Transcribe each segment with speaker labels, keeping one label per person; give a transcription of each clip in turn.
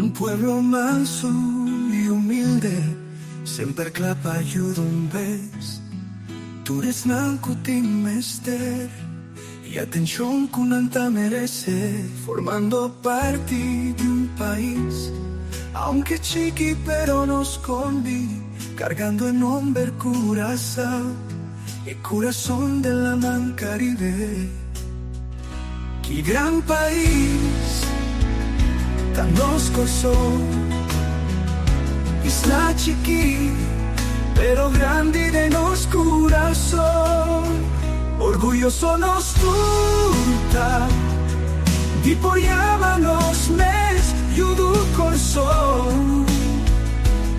Speaker 1: Un pueblo mansu i humilde, semper kla pa yuda un bes. Tur esnan ku tin mester i atenshon ku nan ta meresé. Formando parti di un pais, aunke chiki pero no skondi, kargando e nomber Curaçao, e kurason den laman Karibe. Ki gran pais ta nos Kòrsou, isla chikí pero grandi den nos kurason. Orguyoso nos tur ta di por yama nos mes yu di Kòrsou.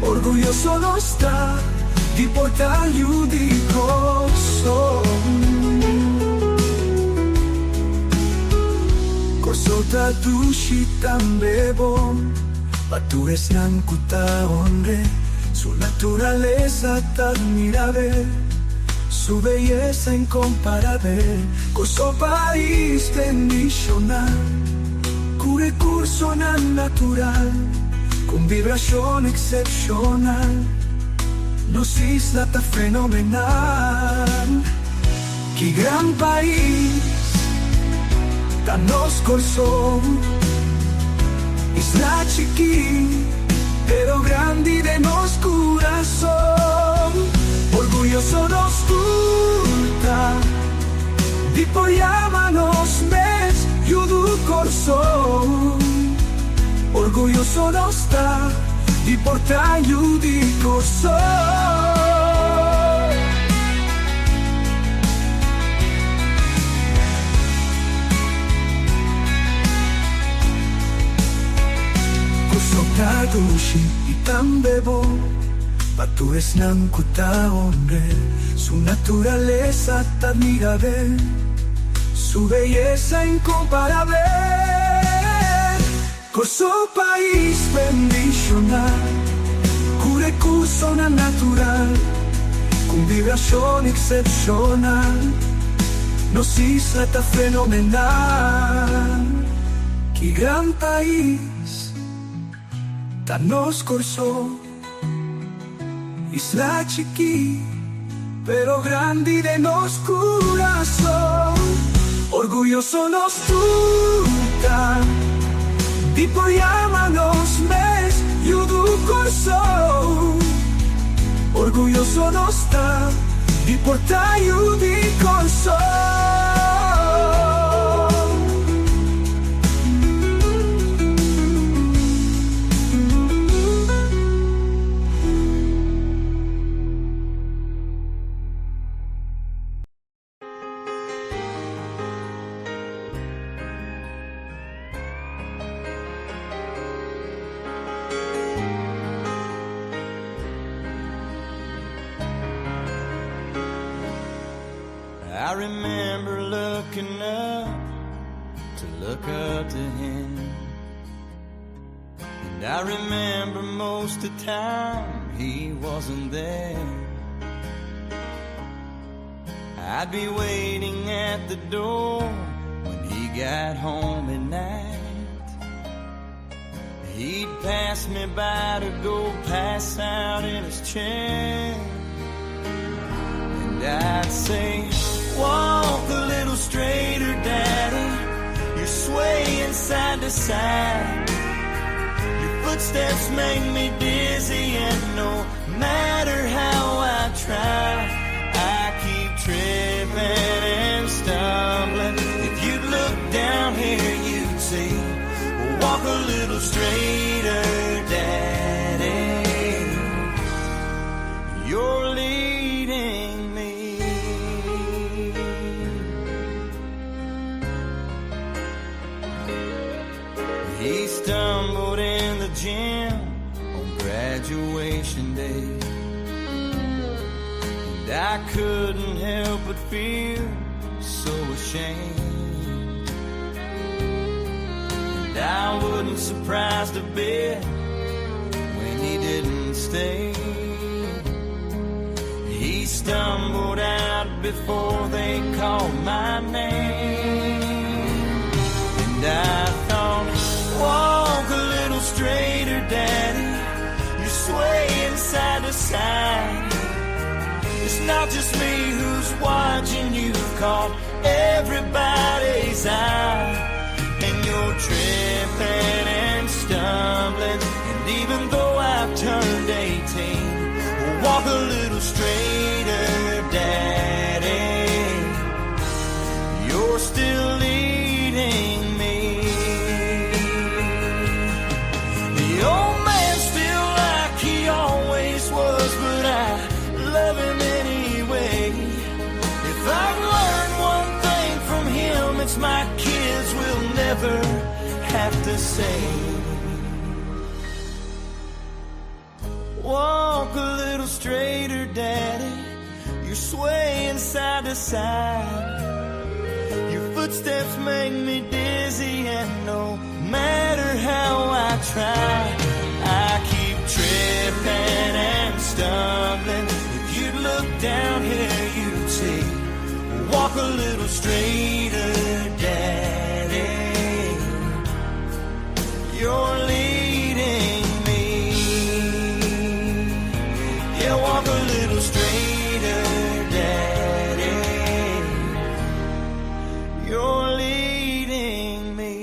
Speaker 1: Orguyoso nos ta di por ta yu di Kòrsou. Kòrsou ta dushi tambe bon pa tur esnan ku ta honr'é. Su naturalesa ta admirabel, su beyesa inkomparabel. Kòrsou pais bendishoná ku rekursonan natural, ku un vibrashon eksepshonal. Nos isla ta fenomenal. Ki gran pais ta nos Kòrsou. Isla chikí pero grandi den nos kurason. Orguyoso nos tur ta di por yama nos mes yu di Kòrsou. Orguyoso nos ta di por ta yu di Kòrsou. Kòrsou ta dushi i tambe bon pa tur esnan ku ta honr'é. Su naturalesa ta admirabel, su beyesa inkomparabel. Kòrsou pais bendishoná ku rekursonan natural, ku un vibrashon eksepshonal. Nos isla ta fenomenal. Ki gran pais ta nos Kòrsou. Isla chikí, pero grandi den nos kurason. Orguyoso nos tur ta di por yama nos mes yu di Kòrsou. Orguyoso nos ta di por ta yu di Kòrsou.
Speaker 2: I remember looking up to look up to him. And I remember most the time he wasn't there. I'd be waiting at the door when he got home at night. He'd pass me by to go pass out in his chair. And I'd say, Walk a little straighter, Daddy. You're swaying side to side. Your footsteps make me dizzy, and no matter how I try, I keep tripping and stumbling. If you'd look down here, you'd see. Walk a little straighter, Daddy. You're leading me. He stumbled in the gym on graduation day. And I couldn't help but feel so ashamed. And I wasn't surprised a bit when he didn't stay. He stumbled out before they called my name. And I thought, walk a little straighter. side. It's not just me who's watching, you've caught everybody's eye. And you're tripping and stumbling. And even though I've turned 18, walk a little straighter, Daddy. You're still leading me. The old man's still like he always was, but I love him anyway. If I've learned one thing from him, it's my kids will never have to say, walk a little straighter, Daddy. You're swaying side to side. Your footsteps make me dizzy, and no matter how I try, I keep tripping and stumbling. If you'd look down here, you'd see. Walk a little straighter, Daddy. You're leading me. Yeah, walk a little straighter, Daddy. You're leading me.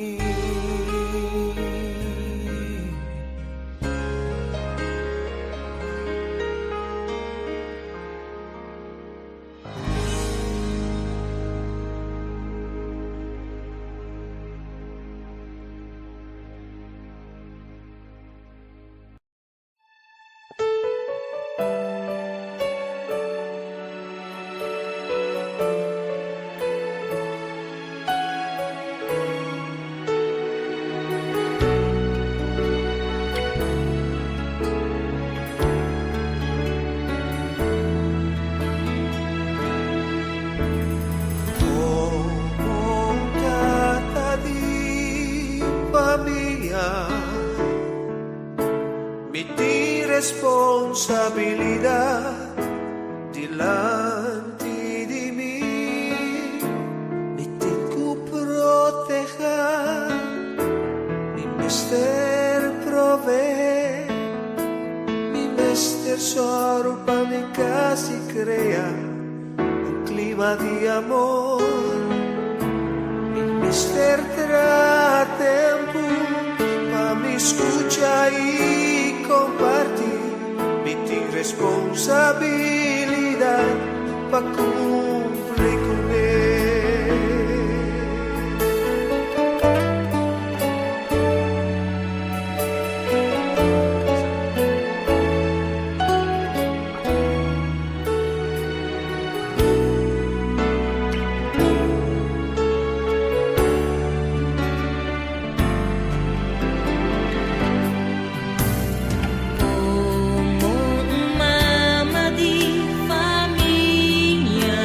Speaker 3: Komo tata di famia, mi tin responsabilidat dilanti di mi. Mi tin ku protehá, mi mester proveé, mi mester sòru pa mi kas i krea un klima di amor. Mi mester traha tempu pa mi skucha i kompartí. Mi tin responsabilidat pa kumpli kuné.
Speaker 4: Komo mama di famia.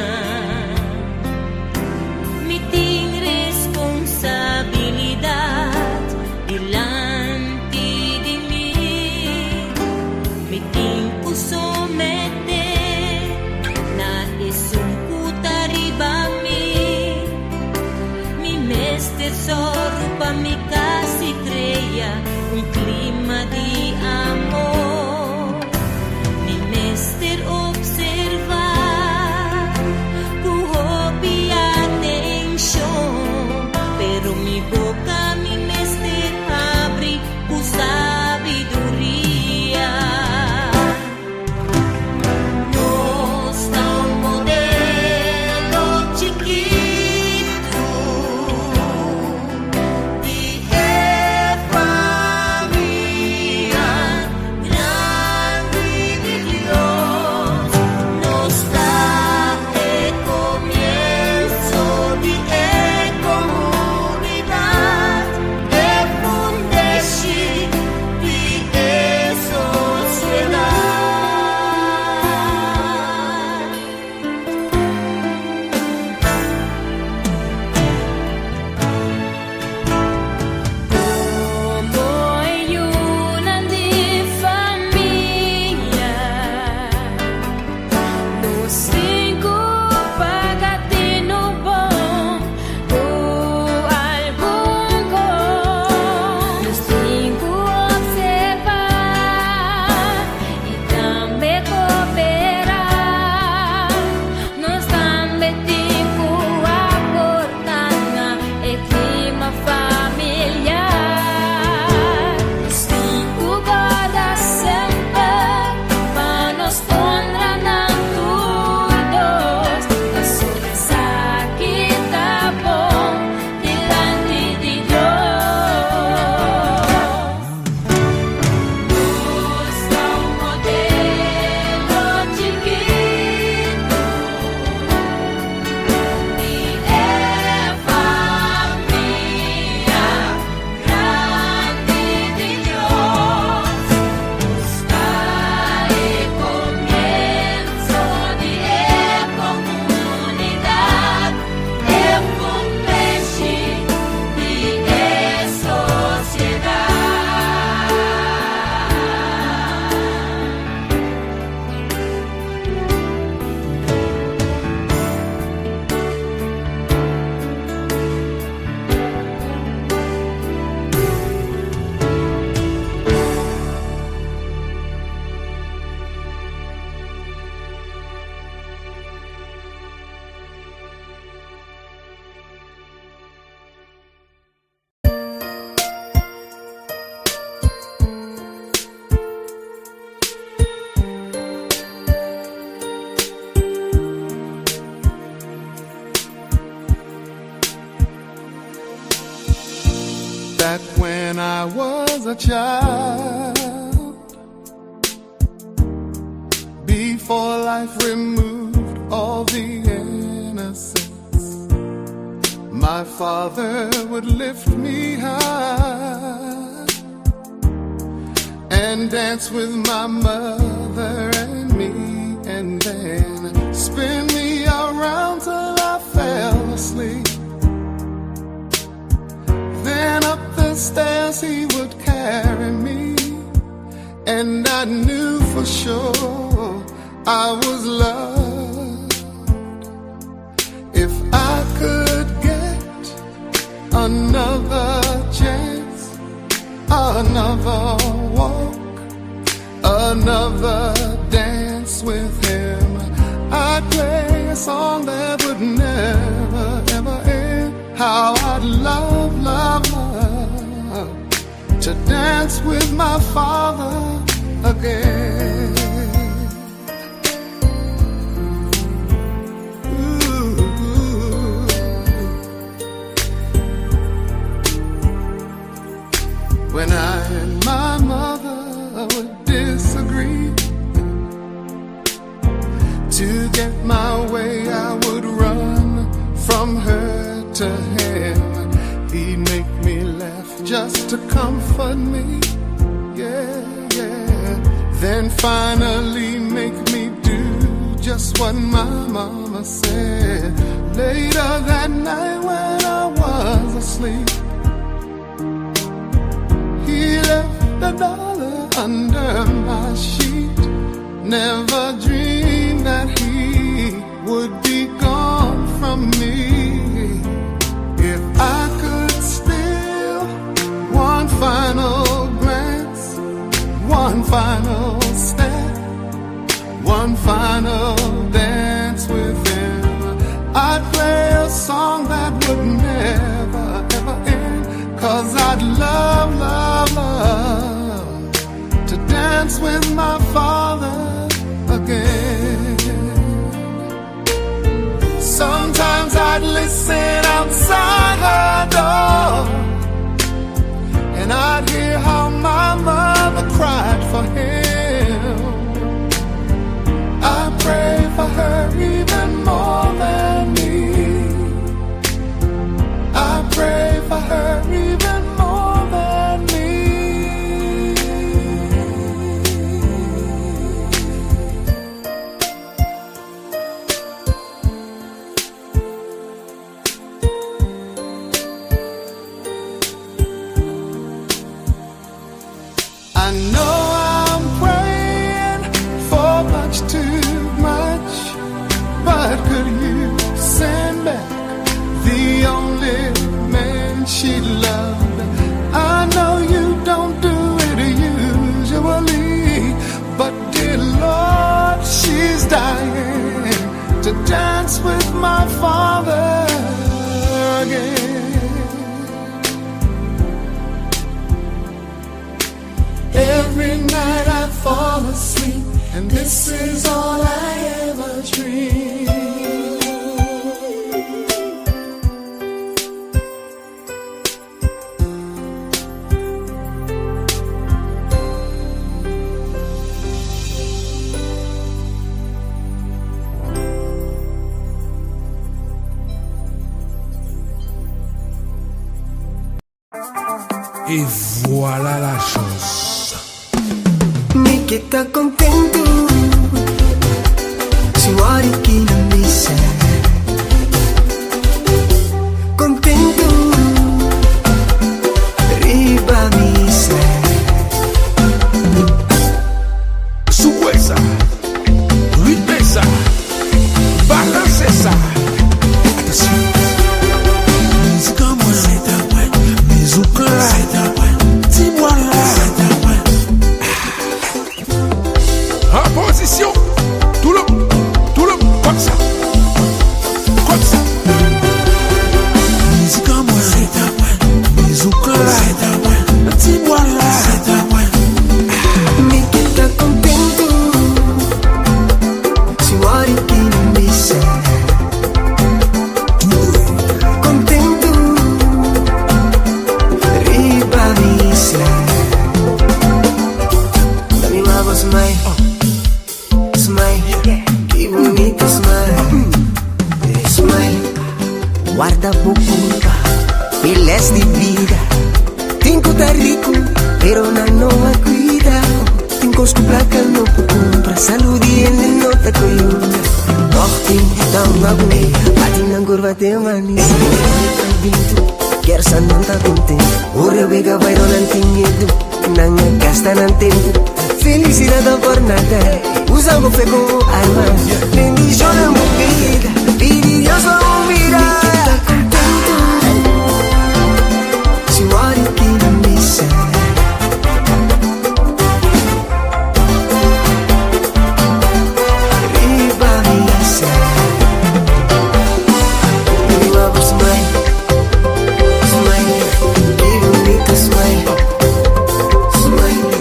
Speaker 1: was a child, before life removed all the innocence, my father would lift me high and dance with my mother and me, and then spin me around till I fell asleep. Then up the stairs he would carry me, and I knew for sure I was loved. If I could get another chance, another walk, another dance with him, I'd play a song that would never ever end. How I'd love, love, love to dance with my father again. Ooh. When I and my mother would disagree, to get my way I would run from her to him. He'd make me laugh just to comfort me. Yeah, yeah. Then finally make me do just what my mama said. Later that night when I was asleep, he left $1 under my sheet. Never dreamed that he would be gone from me. If I could steal one final glance, one final step, one final dance with him, I'd play a song that would never ever end. 'Cause I'd love, love, love to dance with my father again. Sometimes I'd listen outside her door, and I'd hear how my mother cried for him. I pray for her even more than me. I pray for her even more than me. I know I'm praying for much too much, but could you send back the only man she loved? I know you don't do it usually, but dear Lord, she's dying to dance with my father again. Every night I fall asleep, and this is all I ever dream.
Speaker 4: Et voilà la chose.
Speaker 5: Mi ke ta kontentu Si wari kina misa Kontentu Riba misa
Speaker 4: Souwe sa, ritme sa, balanse sa. Atansyon, mizik an mwen, mizik la, ti bwa la. An pozisyon, tout le monde, tout le monde, comme ça.
Speaker 5: Pero nan no a cuida. Tin cos cu placa no por cumpra. Salud di hende no ta coyunta. Toch tin ta un agu. Bati nan curva te manisi. Kersa nan ta contento. Ora wega bay do nan tin miedo. Nan a gasta nan tempo. Felicidad ta por nada. Usa bo fe como arma. Bendiciona bo bida. Pidi Dios pa bo mira. Mi ta contento. Si wori ki nan bisa. Riba misa. Riba bo smile. Smile. Ki bunita smile. Smile.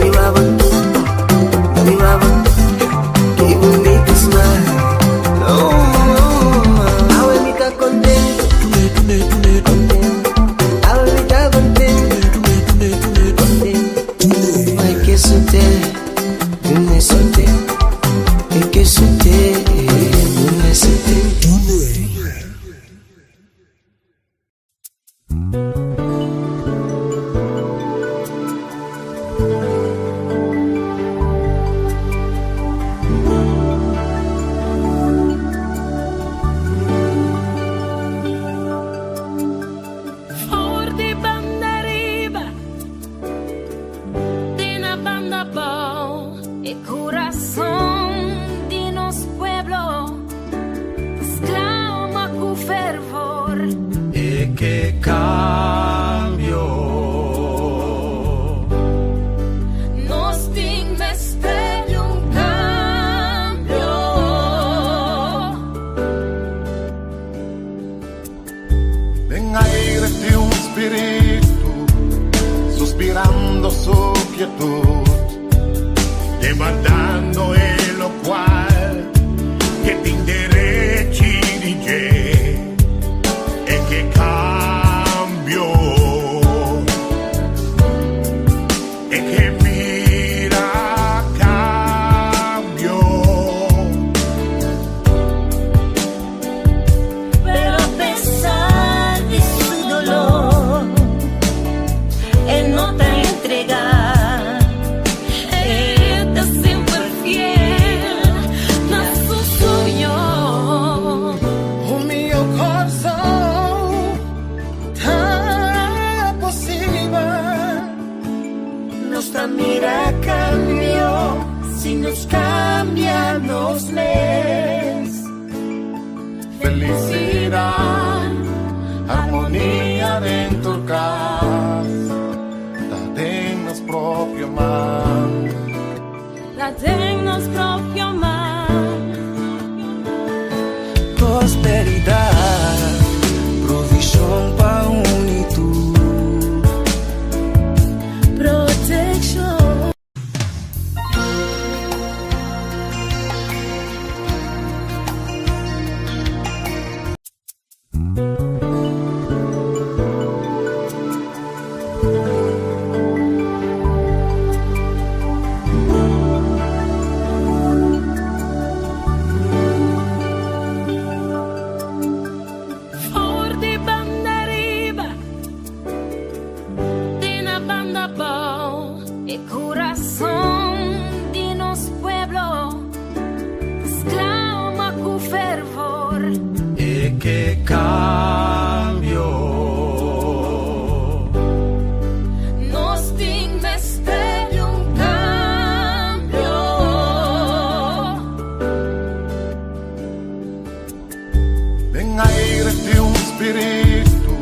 Speaker 5: Riba bo. Riba bo. Ki bunita smile. Oh, oh. Awe mi ta contento. Contento. Awe mi ta contento. Contento. Ay, que sote, dune sote. Ay, que sote, dune sote.
Speaker 6: For di banda riba, te na banda bou, e curason di nos pueblo sclama cu fervor.
Speaker 7: E ke cambio.
Speaker 6: Nos tin mester di un cambio.
Speaker 4: Den aire de un spirito suspirando su quietud, demandando el lo cual que tin derecho y e ke cambio e ke mira cambio.
Speaker 6: Pero a pesar di su dolor, e no ta entrega. E ta semper fiel na su soño.
Speaker 3: O meu coração tá possível. Nos ta mira cambio, si nos cambia nos mes.
Speaker 4: Felicidad, armonía dentro cas, ta den nos propio man.
Speaker 6: Ta den nos propio man.
Speaker 3: Prosperidad, provision pa unitud.
Speaker 6: Proteccion. For di banda riba, te na banda bou, e curason di nos pueblo sclama cu fervor.
Speaker 7: E ke cambio.
Speaker 6: Nos tin mester di un cambio.
Speaker 4: Den aire de un espíritu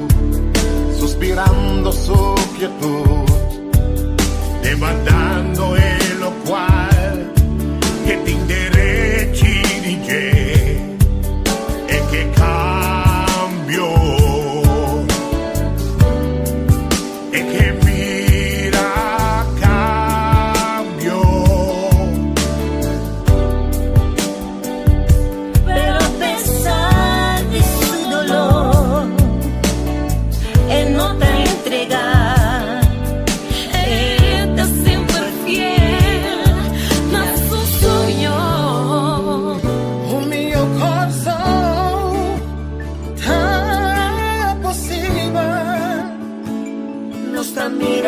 Speaker 4: suspirando su quietud, demandando el lo cual que tin derecho y e ke cambio e ke mira cambio.
Speaker 6: Pero a pesar di su dolor, e no ta entrega. E ta semper fiel.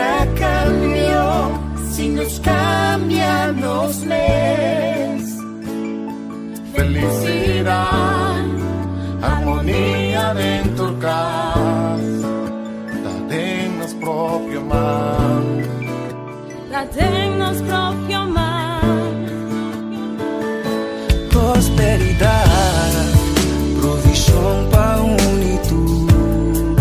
Speaker 3: mira kambio si nos kambia nos mes.
Speaker 4: Felisidat, harmonia den tur kas, ta den nos propio man.
Speaker 6: Ta den nos propio man.
Speaker 3: Prosperidat, provishon pa un i tur.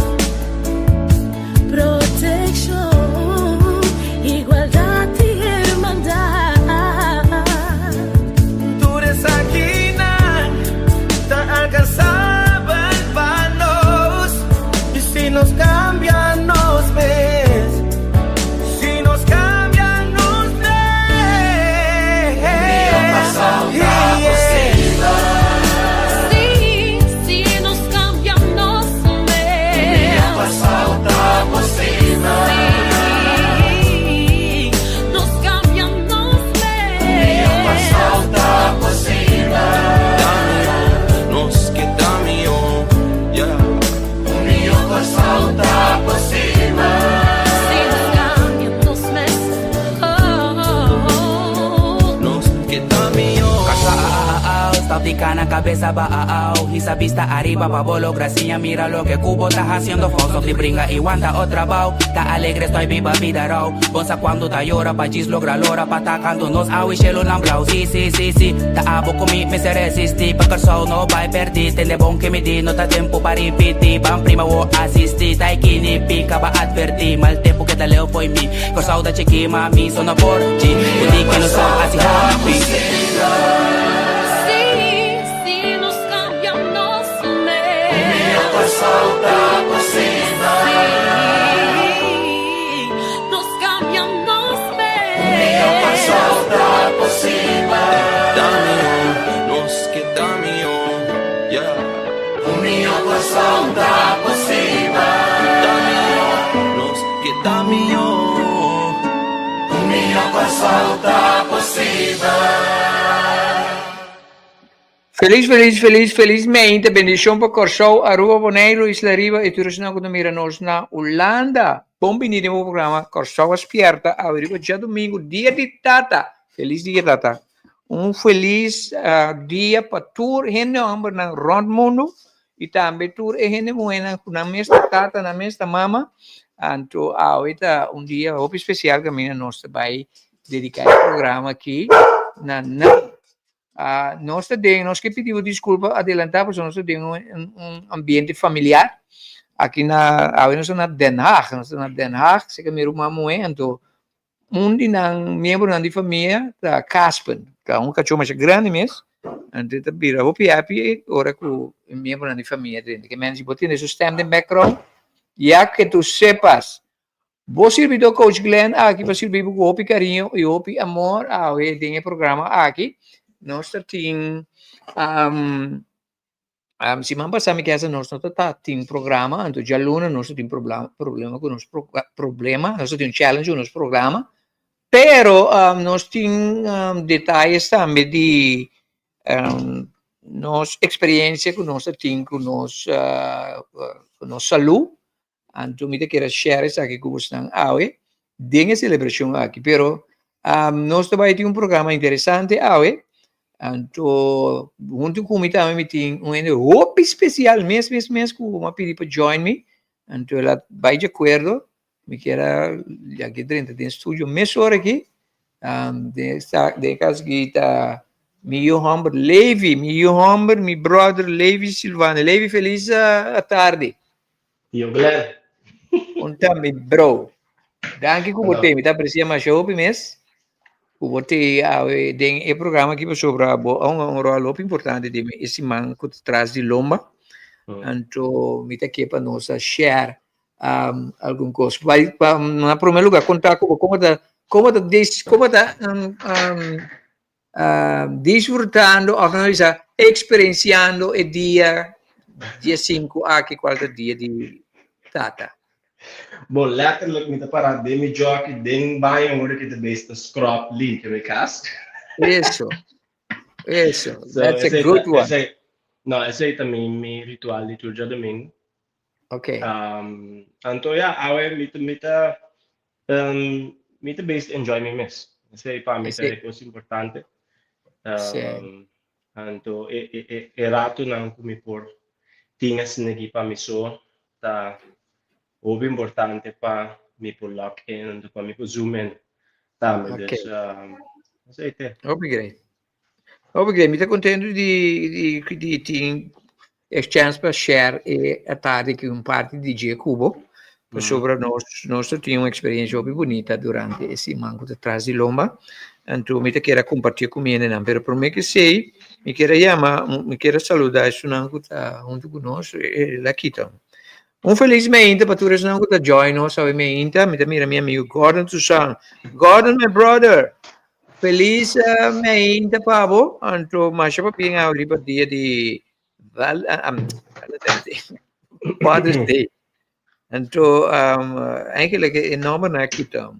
Speaker 6: Protekshon, igualdat i hermandat.
Speaker 3: Tur esakinan ta alkansabel pa nos i si nos kambia nos mes, si nos kambia nos mes.
Speaker 6: Sí, si nos kambia nos mes. Sí, nos kambia nos mes.
Speaker 2: Nos keda mihó, yeah.
Speaker 6: Si nos kambia nos mes. Oh, oh, oh.
Speaker 2: Nos keda mihó.
Speaker 8: Stop di kana kabes abou. Hisa bista ariba pa bo logra siña mira loke ku bo ta hasiendo. Stop di bringa i wanta otro abou. Ta alegre estoy biba bida rou. Bo sa kuantu ta yora pa djis logra lora pa ta kantu nos awe shelu nan blou. Si. Ta abo ku mi mester resistí pa Kòrsou no bai pèrdí. Tende bon ke mi di no ta tempu pa ripití. Ban prima wo asistí. Ta kini pika pa atvertí. Mal tempu keda leu fo'i mi. Kòrsou ta chikí ma mi so no por chi. Ku di ke no so hasi hopi.
Speaker 6: Sí, si nos kambia nos mes. Sí, nos kambia nos mes.
Speaker 2: Da mihó, nos keda mihó, yeah. Da mihó, nos keda mihó.
Speaker 4: Mihó Kòrsou ta posibel.
Speaker 9: Felis, felis, felis, felis mente. Bendishon pa Kòrsou, Aruba, Boneiru, Isla Riba i tur esnan ku ta mira nos na Hulanda. Bon bini den bo programa Kòrsou a Spièrta awe riba djadumingu, dia di tata. Felis dia tata. Un felis dia pa tur hende hòmbernan rònt mundu i tambe tur e hende muhénan ku nan mes ta tata, nan mes ta mama. Anto awe ta un dia hopi spesial kaminda nos ta bai dediká e programa aki na nan. Nos ta den, nos ke pidi bo disculpa adelantá pasobra nos ta den un ambiente familiar. Aki na, awe nos ta na Den Haag, nos ta na Den Haag, seka mi ruman muhé, anto un di nan miembronan di famia ta Casper, ta un kachó masha grandi mes, anto e ta bira hopi happy ora ku e miembronan di famia drenta. Ke men si bo tende su stem den background, ya ke tu sepas. Bo sirbidó Coach Glenn aki pa sirbi bo ku hopi kariño i hopi amor awe den e programa aki. Nos ta tin um, um, siman pasá mi kesa nos no ta tin programa, anto djaluna nos ta tin problema, problema ku nos pro, problema, nos ta tin un challenge ku nos programa, pero um, nos tin um, detayes tambe di um, nos eksperiencia ku nos ta tin ku nos, uh, ku nos salú. Anto mi ta kere share esaki ku bosnan awe den e selebrashon aki. Pero nos ta bai tin un programa interesante awe. Anto huntu ku mi tambe mi tin un hende hopi spesial mes mes mes ku mi a pidi pa join mi. Anto el a bai di akuerdo. Mi kier a yaki drenta den studio mesora aki. Den e kas aki ta mi yu hòmber Levi, mi yu hòmber, mi bròder Levi Silvano. Levi felis atardi.
Speaker 10: Yo Glenn.
Speaker 9: Un tambe bro. Danki ku bo te, mi ta aprecia masha hopi mes. Ku bo te awe den e programa aki pasobra bo a hunga un ròl hopi importante den e siman ku ta tras di lomba. Anto mi ta ke pa nos a share um, algun kos. Bai pa na prome lugar konta ku bo komo ta komo ta dis komo ta um, um, uh, disfrutando of no bisa experienciando e dia dia 5 aki cual ta dia di tata.
Speaker 10: Bon, letterlijk mi ta para den mi jockey den baño ora ki ta bezig ta scrub limpia mi kas.
Speaker 9: Eso. Eso. So, That's a good one.
Speaker 10: Esei, no, esei ta mi, mi ritual di tur djadomingo.
Speaker 9: Okay.
Speaker 10: Anto ja, awe mi ta, mi ta. Mi ta best enjoy mi mes. Esei pa mi ta e kos importante. Anto e e e e ratonan ku mi por tin asina aki pa mi so ta hopi importante pa mi por lock in anto pa mi por zoom in tambe. Dus esei te.
Speaker 9: Hopi great. Hopi great. Mi ta contento di di di tin e chance pa share e atardi aki un parti di dje ku bo. Pasobra nos nos ta tin un experiencia hopi bunita durante e siman ku ta tras di lomba. Anto mi ta kier a comparti ku mi hendenan. Pero prome ku esei mi kier a yama mi kier a saluda esunnan ku ta huntu ku nos e la kita. Un felis meinta pa tur esnan ku ta join nos awe meinta. Mi ta mira mi amigo Gordon Toussaint. Gordon my brother! Felis meinta pa bo. Anto masha pabien awe riba dia di Val Valentine's Day. Father's Day. Anto um, eigenlijk e nomber na kita.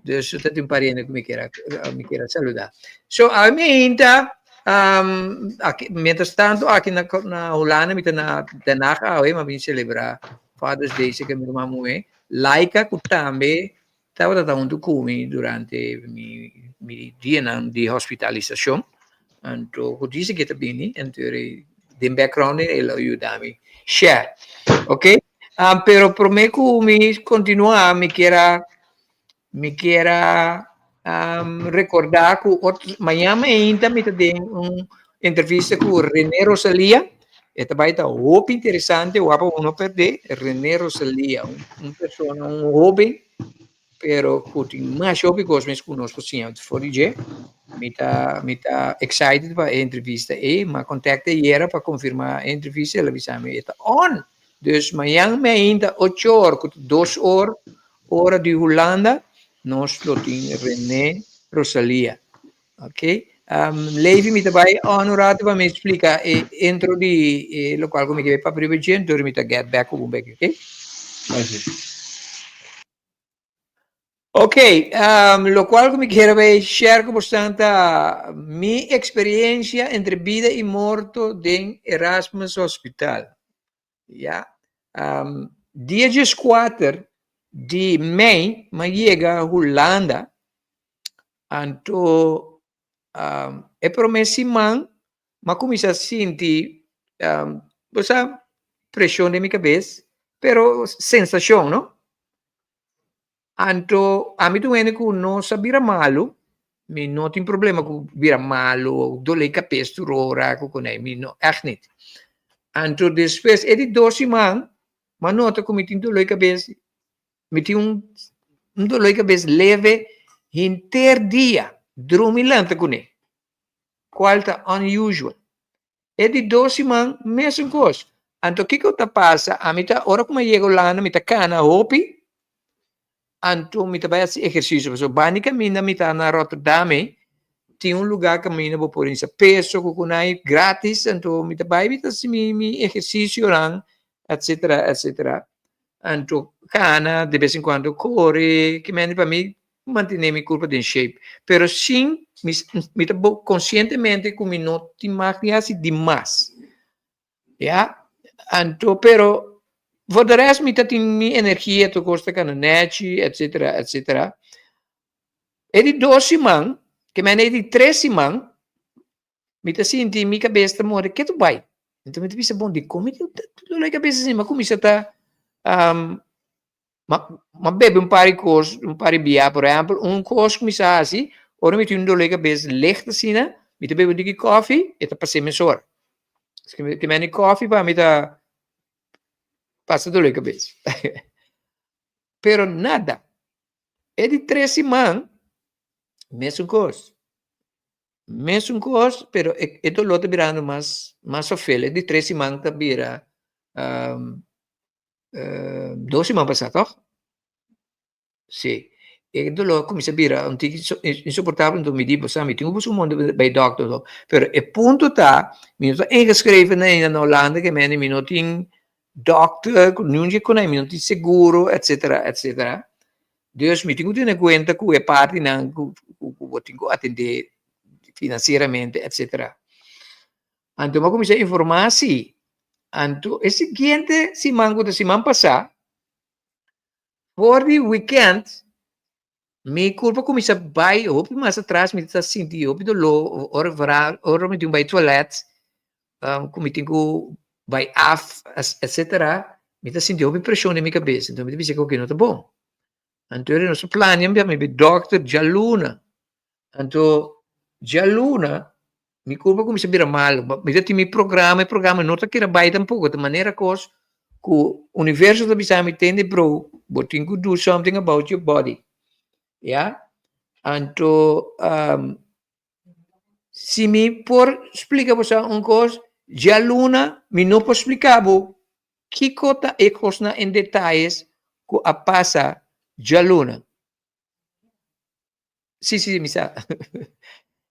Speaker 9: Dus ta tin pariente ku mi kier a mi kier a saluda. So awe meinta um, aki, mientras tanto aki na na Hulanda mi ta na Den Haag awe, mi a bin celebra Father's Day seka mi ruman muhé. Laika ku tambe tabata ta huntu ku mi durante mi mi dianan di hospitalisashon. Anto ku dise ke ta bini, anto den background el a yuda mi share. Ok? Um, pero promé ku mi kontinuá, mi kier a mi kier a um, rekordá ku ot, mañana mainta mi ta den un entrevista ku René Rosalia. E ta bai ta hopi interesante, wapa bo no perdé. René Rosalia, un, un persona, un hóben, pero ku tin masha hopi kos mes ku nos por siña for di dje. Mi ta, mi ta excited pa e entrevista ei. Mi a contacta ayera pa confirma e entrevista, el a bisa mi e ta on. Dus mañan meinta ocho or ku ta dos or ora di Hulanda nos lo tin Rene Rosalia. Ok. Um, Levi mi ta bai on un rato pa mi explica e intro di e locual ku mi ke papia riba dje, entonces mi ta get back ku bo bek, ok? Ok, um, locual ku mi kier bai share ku bosnan ta mi experiencia entre bida y morto den Erasmus Hospital. Ya. Um, dia 14 di mei mi a yega Hulanda, anto um, e prome siman mi a kuminsá sinti um, bo sa, preshon den mi kabes, pero sensashon, no? Anto ami ta un hende ku no sa bira malu, mi no tin problema ku bira malu o dole kabes tur ora ku kuné, mi no, ègt nit. Anto despues e di dos siman mi a nota ku mi tin dole kabes, mi tin un un dole kabes leve henter dia, drumi lanta kuné, kual ta unusual. E di dos siman mesun kos. Anto kiko ta pasa, ami ta ora ku mi a yega Hulanda mi ta kana hopi, anto mi ta bai hasi ehersisio pasobra banda di kaminda mi ta na Rotterdam ei, tin un luga kaminda bo por hisa peso ku kunai gratis, anto mi ta bai mi ta hasi mi mi ehersisionan etcetera etcetera. Anto kana de bes en kuando kore, kimente pa mi mantené mi kurpa den shape. Pero sin mi mi ta bo konsientemente ku mi no tin mag di hasi di mas. Ya, anto pero for de rest mi ta tin mi energia tur kos ta kana nèchi etcetera etcetera. E di dos siman, ke mende e di tres siman, Mi ta sinti mi kabes ta morde ketu bai. Enton mi ta bisa, bon, dikon mi tin dolor di kabes asina? Mi a kuminsá ta mi a bebe un par di kos, un par di bia. Por ehèmpel, un kos ku mi sa hasi, ora mi tin un dolor di kabes licht asina, mi ta bebe un tiki kòfi, e ta pas'é mesora. Te mende kòfi pa mi ta pasa dolor di kabes. Pero nada. E di tres siman, mesun kos. Mesun kos, pero e e dolor ta birando mas mas sofel. E di tres siman ta bira dos siman pasá tòg? Sí. E dolor a kuminsá bira un tiki insoportabel, enton mi di, bo sa mi tin ku buska un mondo bai dòkter tòg. Pero e punto ta, mi no ta ingeschreven ainda na Holanda, ke mende mi no tin dòkter, niun dje konai, mi no tin seguro, etcetera, etcetera. Dus mi tin ku tene kuenta ku e partinan ku ku bo tin ku atendé finansieramente etcetera. Anto mi a kuminsá informá si. Anto e siguiente siman ku ta siman pasá, for di wikènt. Mi kurpa kuminsá bai hopi mas atras, mi ta sinti hopi doló ora vooral ora mi tin bai toilet, ku mi tin ku bai af, etcetera, mi ta sinti hopi preshon den mi kabes, enton mi ta bisa ku oke no ta bon. Anto nos a plania mi bai dòkter djaluna, anto djaluna mi kurpa kuminsá bira malu, mi ta tin mi programa, e programa no ta kere bai tampoko, ta manera kos ku universo ta bisa mi tende bro, bo tin ku do something about your body, ya. Anto si mi por splika boso un kos, djaluna mi no por splika bo kiko ta e kosnan en detayes ku a pasa djaluna. Sí, sí, mi sa.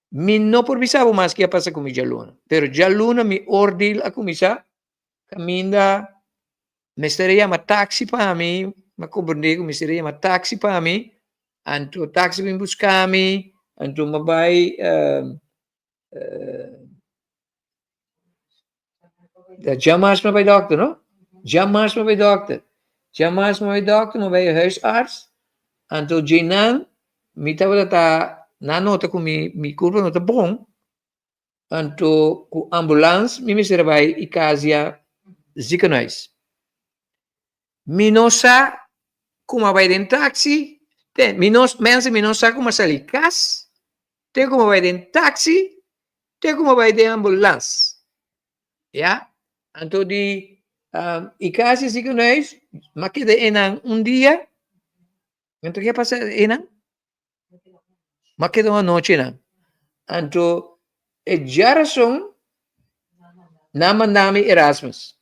Speaker 9: Mi no por bisa bo mas ke a pasa ku mi djaluna. Pero djaluna mi oordeel a kuminsá kaminda mester a yama taxi pa mi, mi a komprendé ku mester a yama taxi pa mi, anto taxi bin buska mi, anto mi a bai djamars mi a bai dòkter, no? Djamars mi a bai dòkter. Djamars mi a bai dòkter, mi a bai e huisarts, anto djenan mi tabata ta, nan a nota ku mi mi kurpa no ta bon, anto ku ambulans mi mester a bai Ikazia ziekenhuis. Mi no sa kuma a bai den taxi, te mi no mensen mi no sa kuma a sali kas, te kuma a bai den taxi, te kuma a bai den ambulans. Ya, anto di Ikazia ziekenhuis mi a keda einan un dia, anto ke a pasa einan? Mi a keda un anochi einan. Anto e djarason nan a manda mi Erasmus.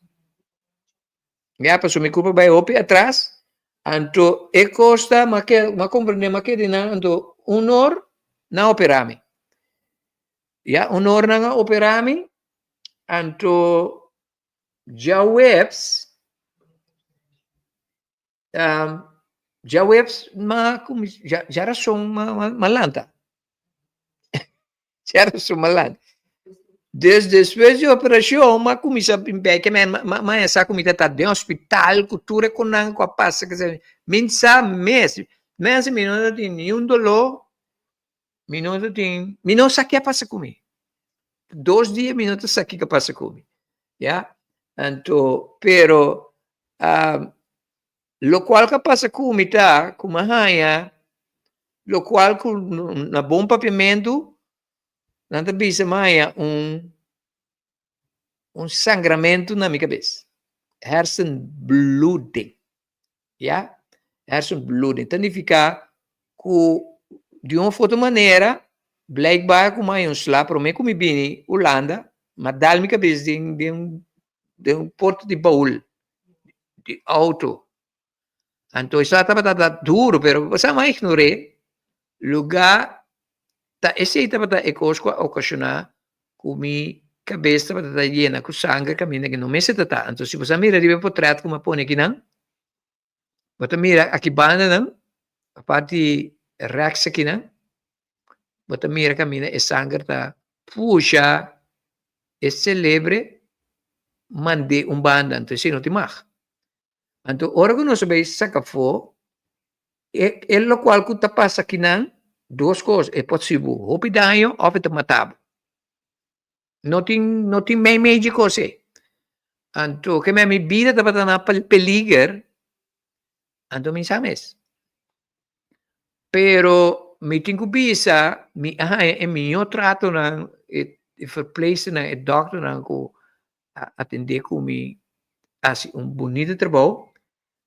Speaker 9: Ya, pasobra mi kurpa bai hopi atras, anto e kos ta mi a komprende mi a keda einan, anto un or nan a opera mi. Ya, un or nan a opera mi, anto djaweps, djaweps mi a kuminsá, djarason mi a lanta. Djarason mi a lanta. Dus despues di operashon mi a kuminsá bin bèk, mi a haña sa ku mi ta ta den hospital ku tur e konan ku a pasa, mi sa mes, mes mi no ta tin niun doló. Mi no ta tin, mi no sa ke a pasa ku mi. Dos dia mi no ta sa kiko a pasa ku mi. Ya? Anto, pero lokual ku a pasa ku mi ta ku mi a haña lokual ku na bon papiamentu nan ta bisa mi a haña un un sangramentu na mi kabes. Hersenbloeding. Ya, hersenbloeding ta nifiká ku di un of otro manera blijkbaar ku mi a haña un sla promé ku mi bini Hulanda, mi a dal mi kabes den den den un porta di baul di outo. Anto e sla tabata ta duru pero bo sa mi a ignor'é lugá ta esei tabata e kos ku a okashoná ku mi kabes tabata ta yena ku sanger kaminda ku no mester ta ta. Anto si bo sa mira riba e potret ku mi a pone akinan, bo ta mira aki bandanan, a parti rèks akinan, bo ta mira kaminda e sanger ta pusha e selebre mand'é un banda, anto esei no tin mag. Anto ora ku nos a bai saka afó, e e lokual ku ta pasa akinan, dos kos, e por hasi bo hopi daño òf e ta mata bo. No tin no tin meimei dje kos ei. Anto ke mi bida tabata na peliger, anto mi sa mes. Pero mi tin ku bisa mi a haña e mihó tratonan, e verpleegsternan, e dòkternan ku a atendé ku mi hasi un bunito trabou.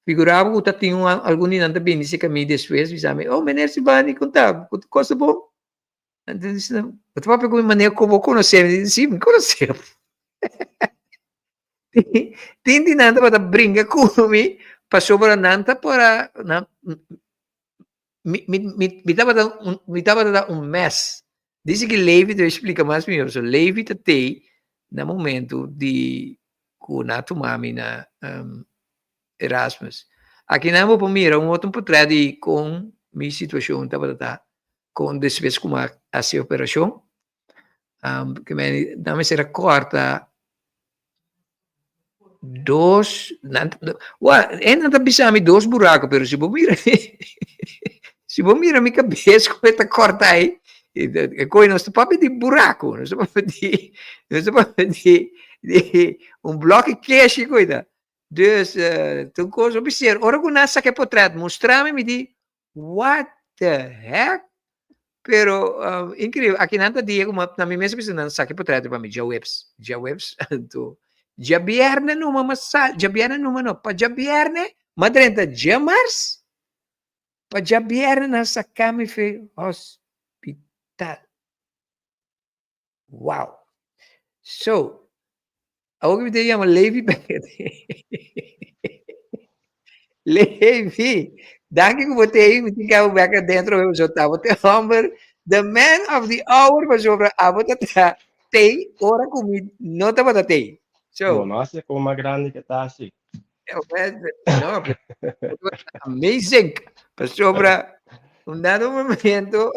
Speaker 9: Figurá bo ku ta tin un algun di nan ta bini serka mi despues bisa mi, oh meneer Sibani, kon ta? Ku kos ta bon? Anto mi bisa, bo ta papia ku mi manera ku bo konosé mi? Si, mi konosé bo. Tin di nan tabata bringa ku mi pasobra nan ta por a nan mi mi mi mi tabata un mi tabata ta un mess. Dice ki Levi ta explica mas mihor. So Levi ta tei na momento di ku na tuma mi na um, Erasmus. Aki nan bo por mira un otro portret di kon mi situacion tabata ta kon despues ku mi a hasi operacion. Um, ke men nan mester a korta dos, nan, wa, e nan ta bisa mi dos buraco, pero si bo mira, Si bo mira mi kabes ku e ta kòrta ei, e koi nos ta papia di buraku, nos ta papia di, nos ta papia di, di un blòki keshi koi ta. Dus, ta un kos hopi serio. Ora ku nan saka e potrèt mustra mi, mi di, what the heck? Pero, inkreibel, aki nan ta dia ku na mi mes a bisa nan saka e potrèt pa mi djaweps, djaweps, anto djabièrnè numa mi a sal, djabièrnè numa no, pa djabièrnè mi a drenta djamars. Pa djabièrnè nan saka mi fe hospital. Wow! So, awor ku mi ta yama Levi bek. Levi, danki ku bo ta ei, mi tin ke abo bek adentro pasobra tabata te hòmber, the man of the hour pasobra abo ta ta tei ora ku mi no tabata tei. So,
Speaker 10: Bo no a hasi kon mas grandi ke ta hasi.
Speaker 9: No, amazing. Pasobra un dado momento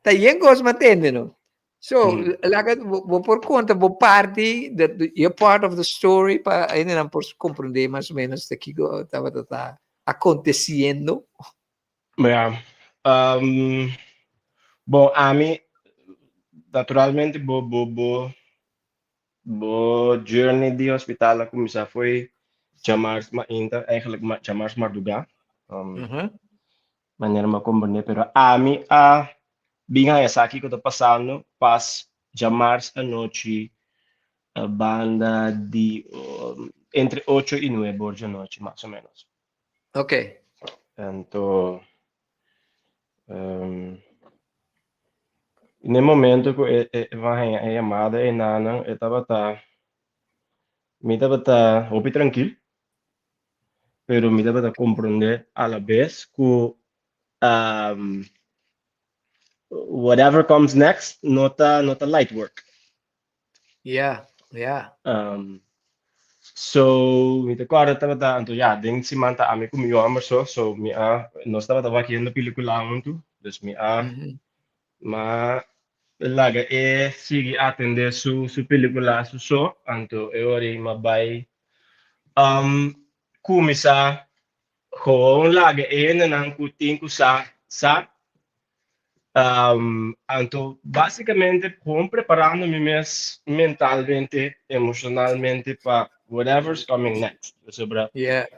Speaker 9: ta yen kos ma tende no. So, laga bo por konta bo parti, the, your part of the story pa hendenan por komprendé mas o menos ta kiko tabata ta aconteciendo.
Speaker 10: Ja. Bon, ami naturalmente bo bo bo Bo journey di hospital a kuminsá fo'i djamars mainta, eigenlijk djamars mardugá, manera mi a komprendé, pero ami a bin haña sa kiko ta pasando pas djamars anochi banda di entre ocho i nuebe or djanochi mas o menos.
Speaker 9: Ok.
Speaker 10: Anto n'e momento ku e a haña e yamada enanan e tabata mi tabata hopi trankil pero mi tabata komprondé alabes ku whatever comes next no ta no ta light work.
Speaker 9: Yeah, yeah.
Speaker 10: So, mi ta kòrda tabata, anto ya, den siman ta ami ku mi hòmber so, so mi a, nos tabata wakiendo pelikula huntu, dus mi a, m'a laga e sigui atendé su su pelikula su so, anto e ora ei m'a bai kuminsá gewoon laga e hendenan ku tin ku sa, sa. Anto básicamente gewoon preparando mi mes mentalmente, emocionalmente pa whatever's coming next. Pasobra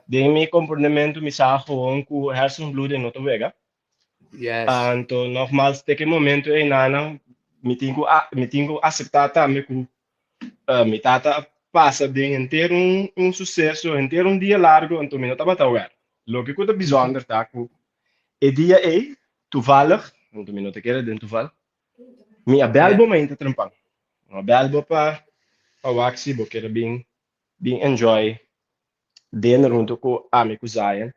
Speaker 10: den mi comprendemento mi sa gewoon cu hersenbloeding no ta wega. Anto nogmaals te ke momento einanan mi tin cu mi tin cu acepta tambe cu mi tata a pasa den henter un suceso, henter un dia largo, anto mi no tabata aware. Loke cu ta bijzonder ta cu e dia ey, toevallig, anto mi no ta kere den toeval, mi a bel bo mainta trempan. Mi a bel bo pa pa wak si bo kere bin bin enjoy dinner hunto cu ami cu Zion.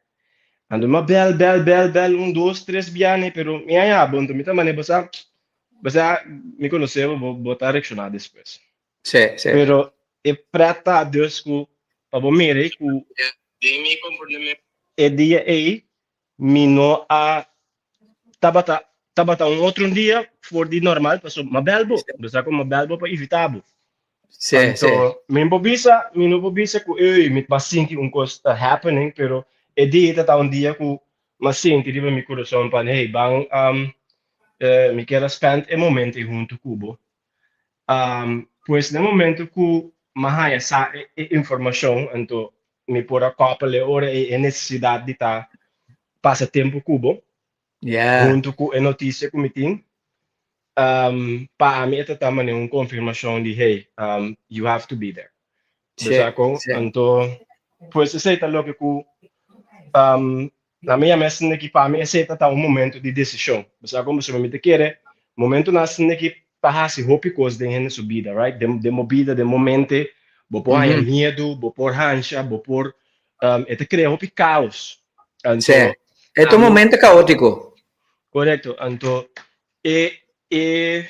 Speaker 10: Anto mi a bel, bel, bel, bel, un, dos, tres biaha, pero mi a haña bo, anto mi ta mane bo sa, bo sa, mi conoce bo, bo, bo ta reacciona despues.
Speaker 9: Sí, sí.
Speaker 10: Pero e pret ta dus cu pa bo mira cu den mi comportamiento e dia ey mi no a tabata tabata un otro dia for di normal paso m'a bel bo, bo sa cu m'a bel bo pa evita bo.
Speaker 9: Sí,
Speaker 10: Anto
Speaker 9: sí.
Speaker 10: mi por bisa, mi no por bisa cu ey mi ta sinti un cos ta happening pero e dia ta ta un dia cu m'a sinti riba mi curason pa hey ban mi kier a spend e momento ey hunto cu bo. Pues na momento cu m'a haya sa e informacion anto mi por a koppel e ora e necesidad di ta pasa tempo cu bo hunto cu e noticia cu mi tin. Pa ami e ta ta manera un confirmacion di hey, you have to be there. Bo sa con? Anto pues esey ta loke cu Na mi yama esnan aki pa mi esei ta ta un momento di desishon. Bo sa kon? Pasobra mi ta kere momentonan asina aki ta hasi hopi kos den hende su bida, right? Den den bo bida, den bo mente, bo por haña miedu, bo por hansha, bo por e ta krea hopi kaos. Anto
Speaker 9: Sí, e ta un momento kaótiko.
Speaker 10: Korekto. Anto e e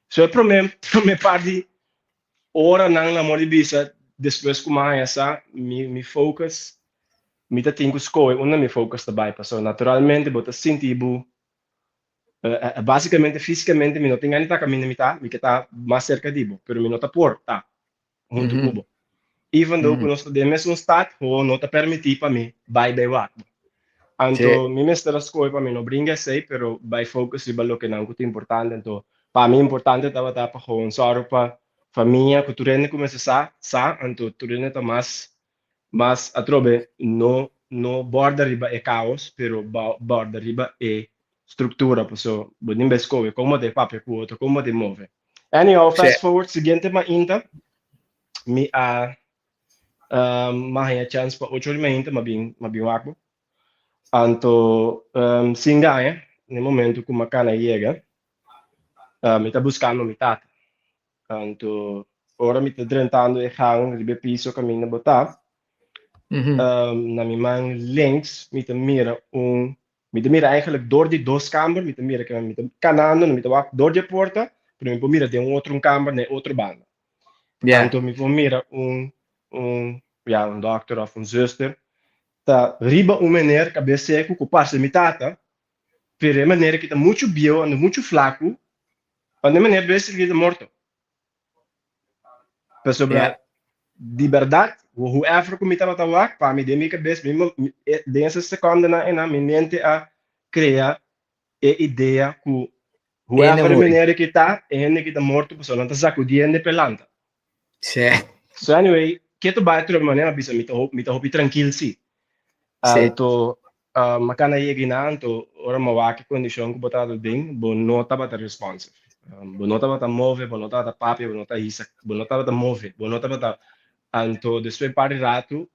Speaker 10: so e promé promé parti Ora nan amor di bisa despues ku mi a haña sa mi mi focus mi ta tin ku skohe unda mi focus ta bai pasobra naturalmente bo ta sinti bo basikamente fisikamente mi no tin gana di ta kaminda mi ta mi ke ta mas serka di bo pero mi no ta por ta huntu ku bo even though ku nos ta den mesun stad ho no ta permiti pa mi bai bai wak bo. Anto mi mester a skohe pa mi no bringa esei, pero bai focus riba loke nan ku ta importante. Anto pa mi importante tabata pa gewoon sòru pa famia ku tur hende ku mester sa, sa, anto tur hende ta mas mas atrobe no no borda riba e kaos, pero borda riba e struktura, paso bo tin bes skohe kon bo ta papia ku otro, kon bo ta move. Anyhow, fast forward, siguiente mainta mi a Um, m'a haña chance pa ocho ora mainta, m'a bin, m'a bin wak bo. Anto, um, sin gaña, na e momento ku m'a kana yega, uh, mi ta buskando mi tata. Anto, ora mi ta drentando e gang riba e piso kaminda bo ta, um, na mi man links mi ta mira un, mi ta mira eigenlijk door di dos kamber, mi ta mira ke mi ta kanando, mi ta wak door di e porta, pero mi por mira den un otro un kamber na e otro banda. Anto mi por mira un, un, ja, un dokter of un zuster ta riba un meneer kabes seku ku parse mi tata, pero e meneer aki ta muchu bieu ando muchu flaku, ando e meneer basically ta morto. Pasobra di bèrdat, whoever ku mi tabata wak, pa mi den mi kabes, mi, den ese sekondenan einan mi mente a krea e idea ku whoever e meneer aki ta, e hende aki ta morto pasobra nan ta sakudí hende p'e lanta.
Speaker 9: Sí.
Speaker 10: So anyway, ke ta bai trobe manera a bisa mi ta mi ta hopi trankil si. Anto mi a kana yega einan anto ora mi a wak e kondishon ku bo tabata den bo no tabata responsive. Bo no tabata move, bo no tabata papia, bo no ta hisa, bo no tabata move, bo no tabata anto despues un par di ratu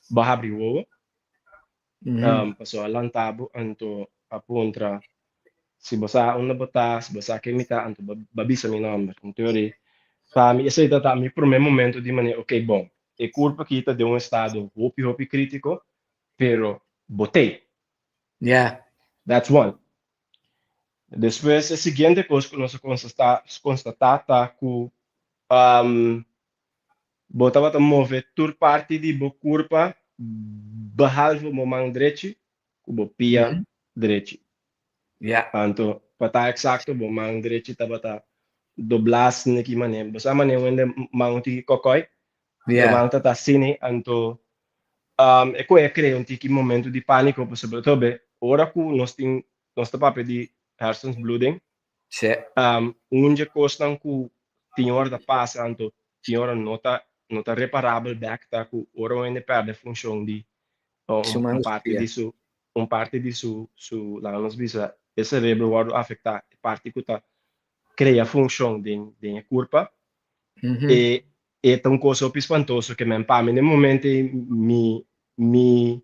Speaker 10: bo a habri wowo. Pasobra a lanta bo anto a puntra si bo sa unda bo ta, si bo sa ken mi ta, anto bo a bisa mi nòmber. Anto yo di, pa mi esei ta ta mi promé momento di manera, ok bon, e kurpo aki ta den un estado hopi hopi krítiko, pero bo t'ei. That's one. Despues e siguiente kos ku nos a konstatá ta ku Bo tabata move tur parti di bo kurpa behalve bo man drechi ku bo pia drechi. Anto, pa ta eksakto, bo man drechi tabata doblá asina ki manera. Bo sa manera un hende man un tiki kòkòi? Bo man ta ta asina, anto e koe a krea un tiki momento di pániko pasobra tobe ora ku nos tin nos ta papia di hersensbloeding, Un dje kosnan ku tin ora ta pasa anto tin ora no ta no ta reparabel bèk ta ku ora un hende pèrdè funshon di un parti di su un parti di su su laga nos bisa e serebro wòrdu afektá e parti ku ta krea funshon den den e kurpa e e ta un kos hopi spantoso ke men pa mi na e momento ei mi mi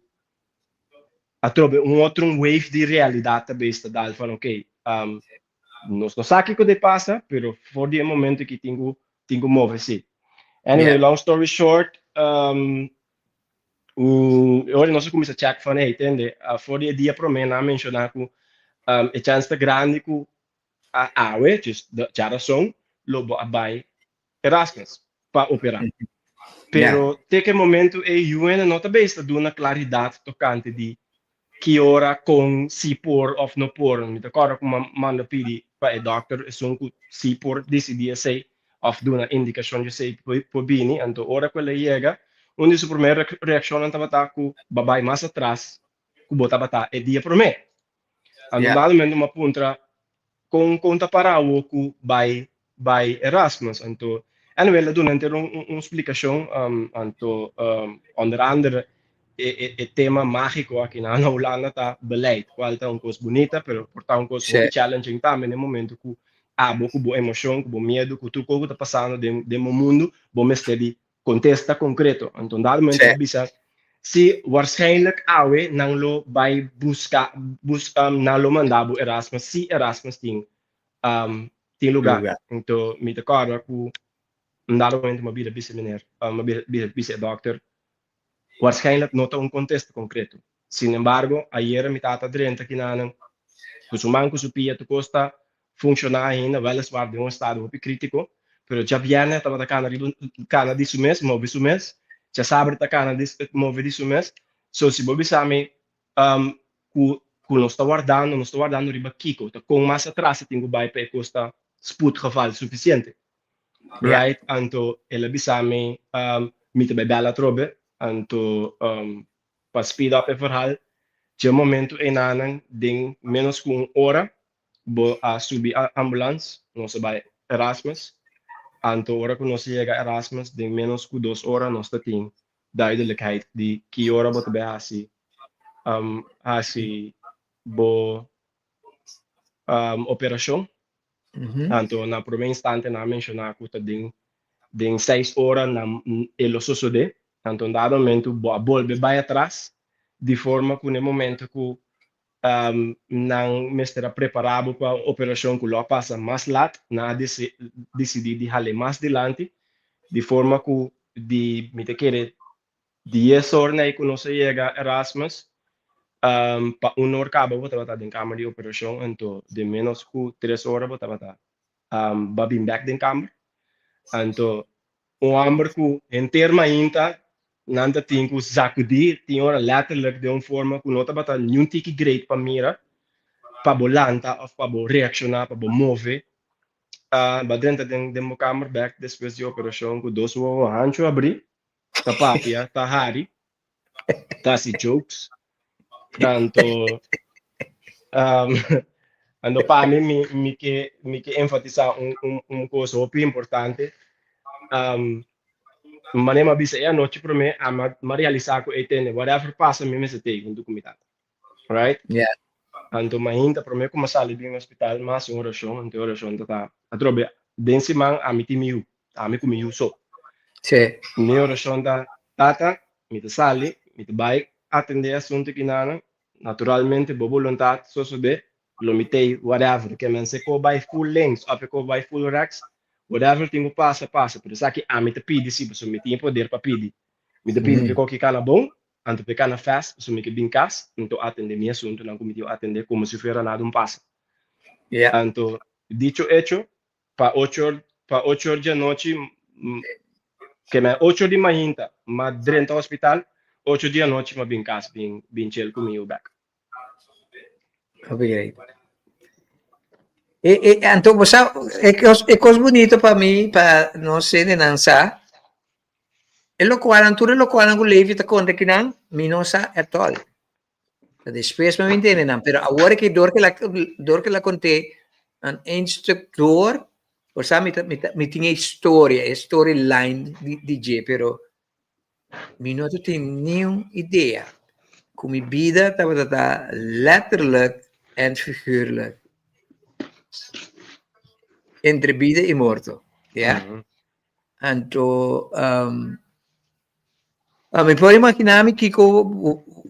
Speaker 10: Atrobe un otro un wave di realidad ta bes ta dal van ok, nos no sa kico ta pasa, pero for di e momento aki tin cu tin cu move si. Anyway, long story short, ora nos a cuminsa check van hey, tende, for di e dia prome nan a menciona cu e chance ta grandi cu awe, dus djarason, lo bo a bay Erasmus pa operá. Pero te ku e momentu ei UN no ta bes ta duna klaridat tokante di ki ora, kon, si por òf no por. Mi ta kòrda ku mi manda pidi pa e dòkter esun ku si por disidí esei òf duna indikashon di esei por bini. Anto ora ku el a yega, un di su promé reakshonnan tabata ku bo a bai mas atras ku bo tabata e dia promé. Anto dado momento mi a puntra kon kon ta para awo ku bai bai Erasmus. Anto anyway el a duna henter un un splikashon anto onder andere e e e tema magiko aki na Hulanda ta beleid kual ta un kos bunita pero por ta un kos hopi challenging tambe na e momento ku abo ku bo emoshon ku bo miedu ku tur kos ku ta pasando den den bo mundu bo mester di Contesta concreto. Anto dado momento a bisa si waarschijnlijk awe nan lo bai busca bus nan lo manda bo Erasmus si Erasmus tin tin lugar. Anto mi ta corda cu un dado momento mi a bira bisa meneer mi a bira bisa e dokter waarschijnlijk no ta un contesta concreto. Sin embargo ayera mi tata drenta kinanan cu su man cu su pia tur cos ta funshoná ainda, wèliswaar den un estado hopi krítiko, pero djabièrnè tabata kana riba kana di su mes, move su mes, djasabra ta kana di move di su mes. So si bo bisa mi ku ku nos ta wardando, nos ta wardando riba kiko? Ta kon mas atras e tin ku bai pa e kos ta spoedgeval sufisiente? Right? Anto el a bisa mi, mi ta bai bèl atrobe, anto. Pa speed up e verhaal, dje momento einanan den menos ku un ora bo a subi ambulans, nos a bai Erasmus. Anto ora ku nos a yega Erasmus den menos ku dos ora nos ta tin duidelijkheid di ki ora bo ta bai hasi hasi bo operashon. Anto na prome instante nan a menshoná ku ta den den seis ora nan e lo sosodé. Anto un dado momento bo a bolbe bai atras di forma ku na e momento ku nan mester a prepará bo pa un operashon ku lo a pasa mas lat, nan a disidí di hal'é mas dilanti di forma ku di mi ta kere dies or nei ku nos a yega Erasmus pa un or kaba bo tabata den kamer di operashon anto den ménos ku tres ora bo tabata ba bin bèk den kamer anto Un hòmber ku henter mainta nan ta tin ku sakudí, tin ora lèterlik den un forma ku no tabata niun tiki great pa mira, pa bo lanta òf pa bo reakshoná, pa bo move. Bo a drenta den den bo kamer bèk despues di operashon ku dos wowo hanchu abrí, ta papia, ta hari. Ta hasi jokes. Tanto anto pa mi mi mi ke mi ke enfatisá un un un kos hopi importante. Manera mi a bisa e anochi promé a mi a realisá ku ey tende whatever pasa mi mester tei huntu ku mi tata. Right?
Speaker 9: Yeah.
Speaker 10: Anto mainta promé ku mi a sali bin hospital mi a hasi un orashon anto e orashon ta ta atrobe den siman ami tin mi yu ami ku mi yu so.
Speaker 9: Sí.
Speaker 10: Mi orashon ta tata mi ta sali mi ta bai atendé e asuntu kinanan naturalmente bo boluntat sosodé lo mi tei whatever ke men se ko bai full links òf e ko bai full rechts whatever tin ku pasa pasa pero esaki ami ta pidi si pasobra mi tin e poder pa pidi mi ta pidi pa e koki kana bon Anto p'e kana fast pasobra mi ke bin kas, anto atende mi asuntunan ku mi tin atende komo si fuera nada un pasa.
Speaker 9: Yeah.
Speaker 10: Anto dicho hecho, pa ocho or pa ocho or djanochi ke men ocho or di mainta m'a drenta hospital, ocho di anochi m'a bin kas bin bin chel ku mi yu bek.
Speaker 9: Hopi great. E, e, anto bo sa, e kos, e kos bonito pa mi, pa nos hendenan sa, E lokualnan, tur e lokualnan ku Levi ta konta kinan, mi no sa at all. Ta despues mi a intende nan, pero awor ke dor ke la dor ke la kont'é an een stuk door, por sa mi ta mi ta mi tin e historia, e storyline di di dje, pero mi no ta tin niun idea ku mi bida tabata ta letterlijk en figuurlijk entre bida i morto, ya. Anto, um, mi por imaginá mi kiko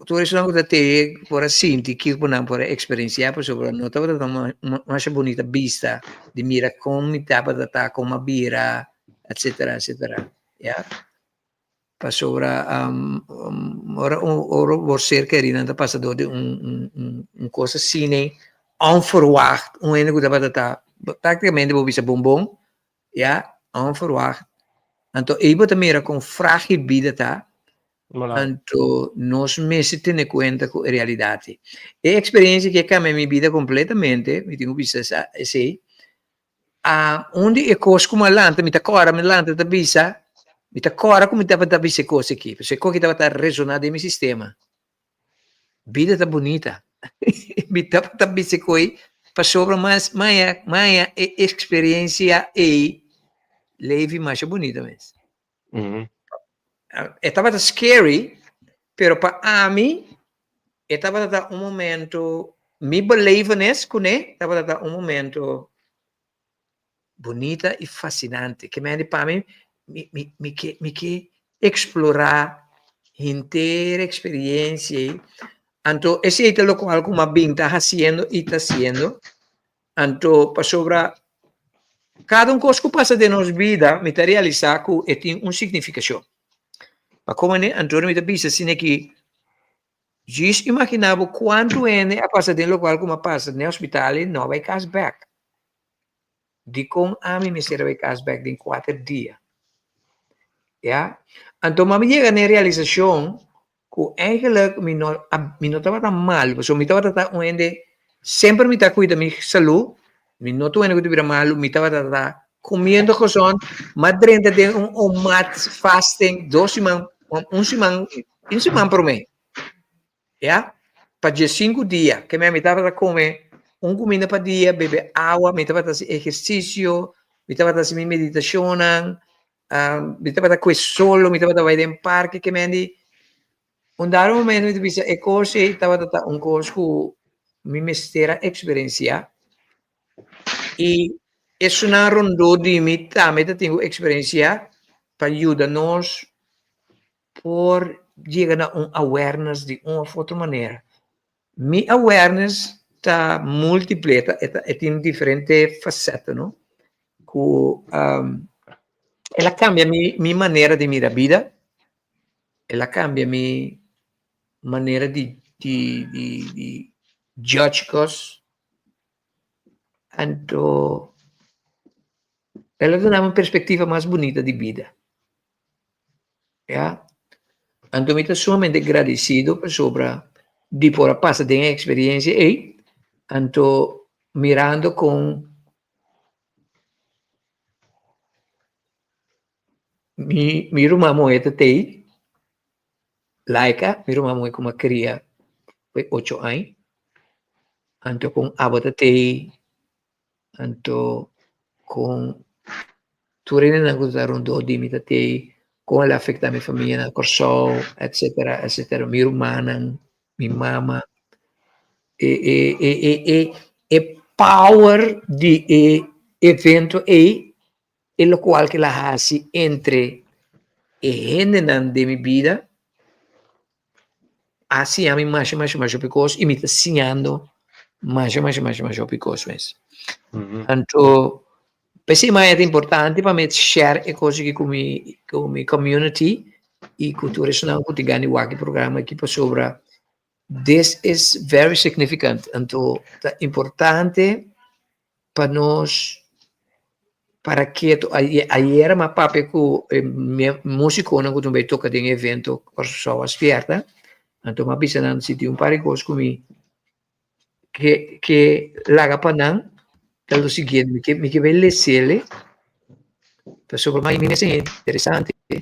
Speaker 9: tur esnan ku ta teye por a sinti, kiko nan por a eksperensiá, pasobra no tabata ta masha bunita bista di mira kon mi tabata ta, kon mi a bira, etsetera, etsetera, ya. Pasobra ora ora bo ser kerinan ta pasa dor di un un un kos asina onverwacht, un hende ku tabata ta praktikamente bo bisa bon bon, Ya, onverwacht. Anto ei bo ta mira kon frágil bida ta.
Speaker 10: Voilà.
Speaker 9: Anto nos mester tene kuenta ku e realidat ei. E eksperensia ke a kambia mi bida kompletamente, mi tin ku bisa sa esei, a un di e kos ku mi a lanta, mi ta kòrda mi lanta ta bisa, mi ta kòrda ku mi tabata bisa e kos aki, pasobra e kos aki tabata resoná den mi sistema. Bida ta bunita. Mi tabata bisa ku ei pasobra mas maya maya e eksperensia ei Levi masha bunita mes. E tabata scary, pero pa ami e tabata ta un momento, mi belevenis kuné tabata ta un momento bunita i fasinante. Ke mende pa mi, mi, mi, mi ke, mi ke eksplorá henter eksperiensia ei. Anto esei ta lokual ku mi a bin ta hasiendo i ta hasiendo. Anto pasobra kada un kos ku pasa den nos bida mi ta realisá ku e tin un signifikashon. Pa komo anto mi ta bisa asina ki Djis imaginá bo kuantu hende a pasa den lokual ku mi a pasa den hospital i no a bai kas bèk. Dikon ami mester a bai kas bèk den kuater dia? Ya. Anto mi a yega na e realisashon ku eigenlik mi no a mi no tabata malu pasobra mi tabata ta un hende semper mi ta kuida mi salú, mi no ta un hende ku ta bira malu, mi tabata ta kumiendo gezond, mi a drenta den un omat fasting dos siman, un siman, un siman promé. Ya, pa diesinku dia, ke mi tabata kome un kuminda pa dia, bebe awa, mi tabata hasi ehersisio, mi tabata hasi mi meditashonnan, mi tabata kue solo, mi tabata bai den parke, ke men di un dado momento mi ta bisa e kos ei tabata ta un kos ku mi mester a eksperensiá i esunnan rondó di mi tambe ta tin ku eksperensiá pa yuda nos por yega na un awareness di un of otro manera. Mi awareness ta multiple, e ta, e ta, e tin diferente faceta, no? Cu um, el a cambia mi, mi manera di mira bida, el a cambia mi manera di, di, di, di judge cos, anto el a duna mi un perspectiva mas bunita di bida. Ya. Anto mi ta sumamente gradecido pasobra di por a pasa den e experiencia ey, anto mirando con mi mi ruman muhe ta tey, Laika, mi ruman muhe ku mi a kria for ocho aña, anto con abo ta tey. Anto kon tur hendenan ku ta rondó di mi ta tei, kon el a afektá mi famia na Kòrsou, etsetera, etsetera, mi rumannan, mi mama. E e e e e e power di e evento ei, e lokual ku el a hasi entre e hendenan den mi bida, a siña mi masha masha masha hopi kos i mi ta siñando masha masha masha masha hopi kos mes. Anto p'esei mai ta importante pa mi share e kos aki ku mi ku mi community i ku tur esnan ku tin gana di wak e programa aki pasobra this is very significant. Anto ta importante pa nos para ketu. Ayera mi a papia ku e musikonan ku ta bai toka den e evento Kòrsou a Spierta, anto mi a bisa nan si tin un par di kos ku mi ke ke laga pa nan ta lo siguiente, mi ke mi ke bai lesele pasobra mi mester interesante, mi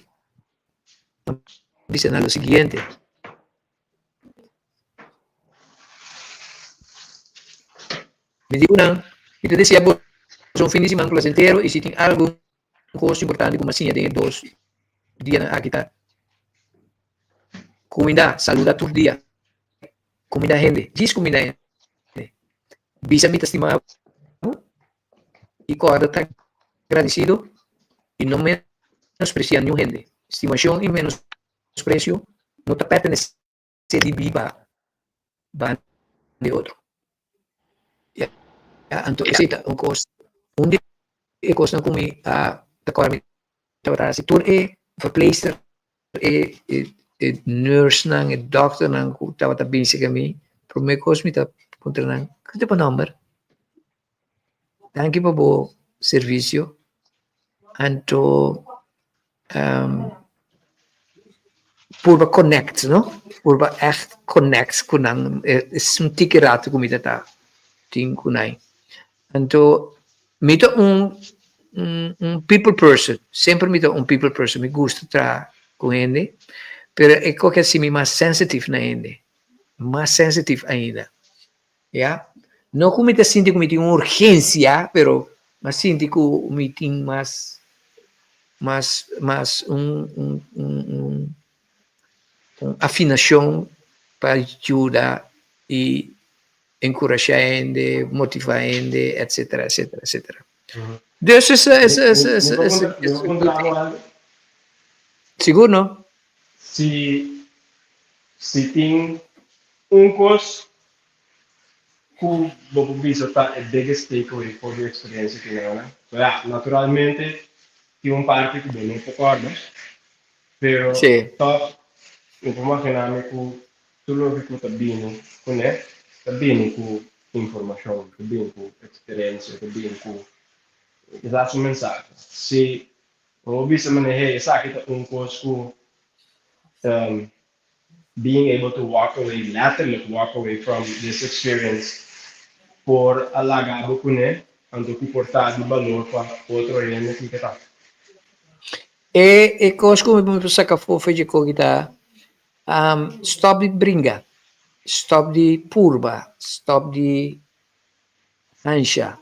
Speaker 9: a bisa nan lo siguiente. Mi di ku nan, Mi ta desea boso un fin di siman plasentero i si tin algun kos importante ku mi a siña den e dos dianan aki ta, Kumindá, saluda tur dia. Kumindá hende, djis kumindá hende. Bisa mi ta stima bo i kòrda ta gradisido i no menospresiá niun hende. Stimashon i menospresio no ta pertenesé di biba banda di otro. Ya, anto esei ta un kos, un di e kosnan ku mi a ta kòrda mi tabata hasi tur e verpleegster, e e nursenan, e dòkternan ku tabata bin serka mi, promé kos mi ta puntra nan, kiko ta bo nòmber? Danki pa bo servisio. Anto purba connect no, purba echt connect cu nan, es un tiki rato cu mi ta ta tin cu nan. Anto mi ta un un people person, semper mi ta un people person, mi gusta traha cu hende, pero e koke a haci mi mas sensitive na hende, mas sensitive ainda. Ya. No ku mi ta sinti ku mi tin un urgensia, pero mi a sinti ku mi tin mas, mas, mas un, un, un, un, un afinashon pa yuda i enkurashá hende, motivá hende, etsetera, etsetera, etsetera. Dus es, es, es, es, es, es, Sigur no?
Speaker 10: Si, si tin Un kos ku bo por bisa ta e biggest takeaway for di eksperensia ku nan a. So ya, naturalmente tin un parti ku bo no por kòrda, pero tòg mi por maginá mi ku tur loke ku ta bini kuné ta bini ku informashon, ta bini ku eksperensia, ta bini ku kisas un mensahe. Si bo bisa manera, hey, esaki ta un kos ku being able to walk away, letterlijk walk away from this experience por a laga bo kuné, anto ku por ta di balor pa otro hende kiko ta.
Speaker 9: E e kos ku mi por saka for for dje koki ta, stòp di bringa. Stop di purba, stop di ansha.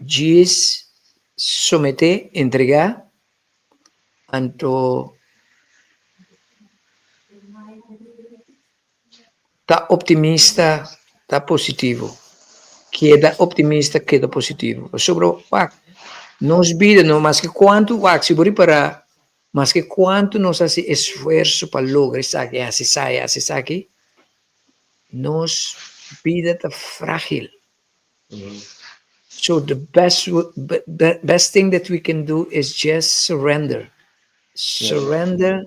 Speaker 9: Djis someté, entregá, anto ta optimista, ta positivo. Keda optimista, keda positivo. Pasobra, wak, nos bida no maske kuantu, wak, si bo ripará, Maske kuantu nos hasi esfuerso pa logra esaki, hasi esai, hasi esaki, nos bida ta frágil. So the best best thing that we can do is just surrender. Surrender